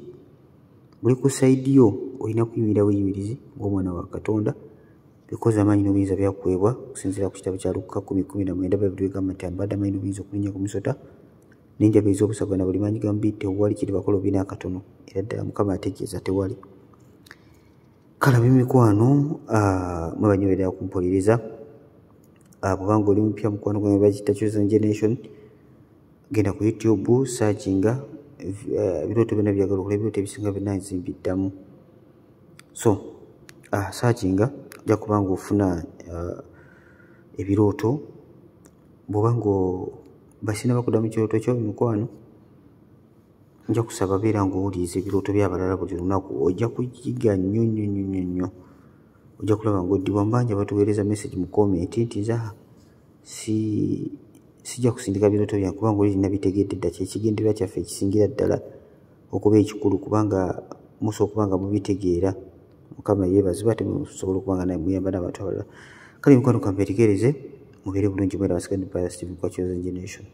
Buli ku side yo. Olina kuyimirira buyimirizi ng'omwana wa Katonda, because amaanyi n'obuyinza byakuweebwa okusinziira ku kitabo kya Luka 10:19. Bayibuli egamba nti ambadde amaanyi n'obuyinza okulinnya ku misota n'enjaba ez'obusagwa na buli maanyi ga mubi, tewali kiribakola obi n'akatono. Era ddala Mukama ategeeza tewali. Kale ab'emikwano, mwebanyoberera kumpuliriza. Bw'obanga oli mupya, mukwano gwange, bakiyita Chosen Generation, genda ku YouTube, searchinga ebirooto byonna byagala okola. Ebirooto ebisinga byonna nze mbiddamu. So searchinga, ojja kuba nga ofuna ebirooto. Bw'oba nga basina bakudda mu kirooto kyo, mikwano. Nja kusaba beera ng'owuliriza ebirooto by'abalala buli lunaku, ojja kuyiga nnyo nnyo nnyo nnyo nnyo, ojja kulaba ng'oddibwa. Bangi abatuweereza message mu comment nti nze si sijja kusindika birooto byange kubanga oli nabitegedde dda. Kyekigendererwa kyaffe ekisingira ddala okuba ekikulu, kubanga musobola okuba nga mubitegeera. Mukama yeebazibwe, ate musobola okuba nga muyamba n'abantu abalala. Kale mikwano, kambeetegereze, mubeere bulungi mwera. Abasigadde, Brother Stephen kwa Chosen Generation.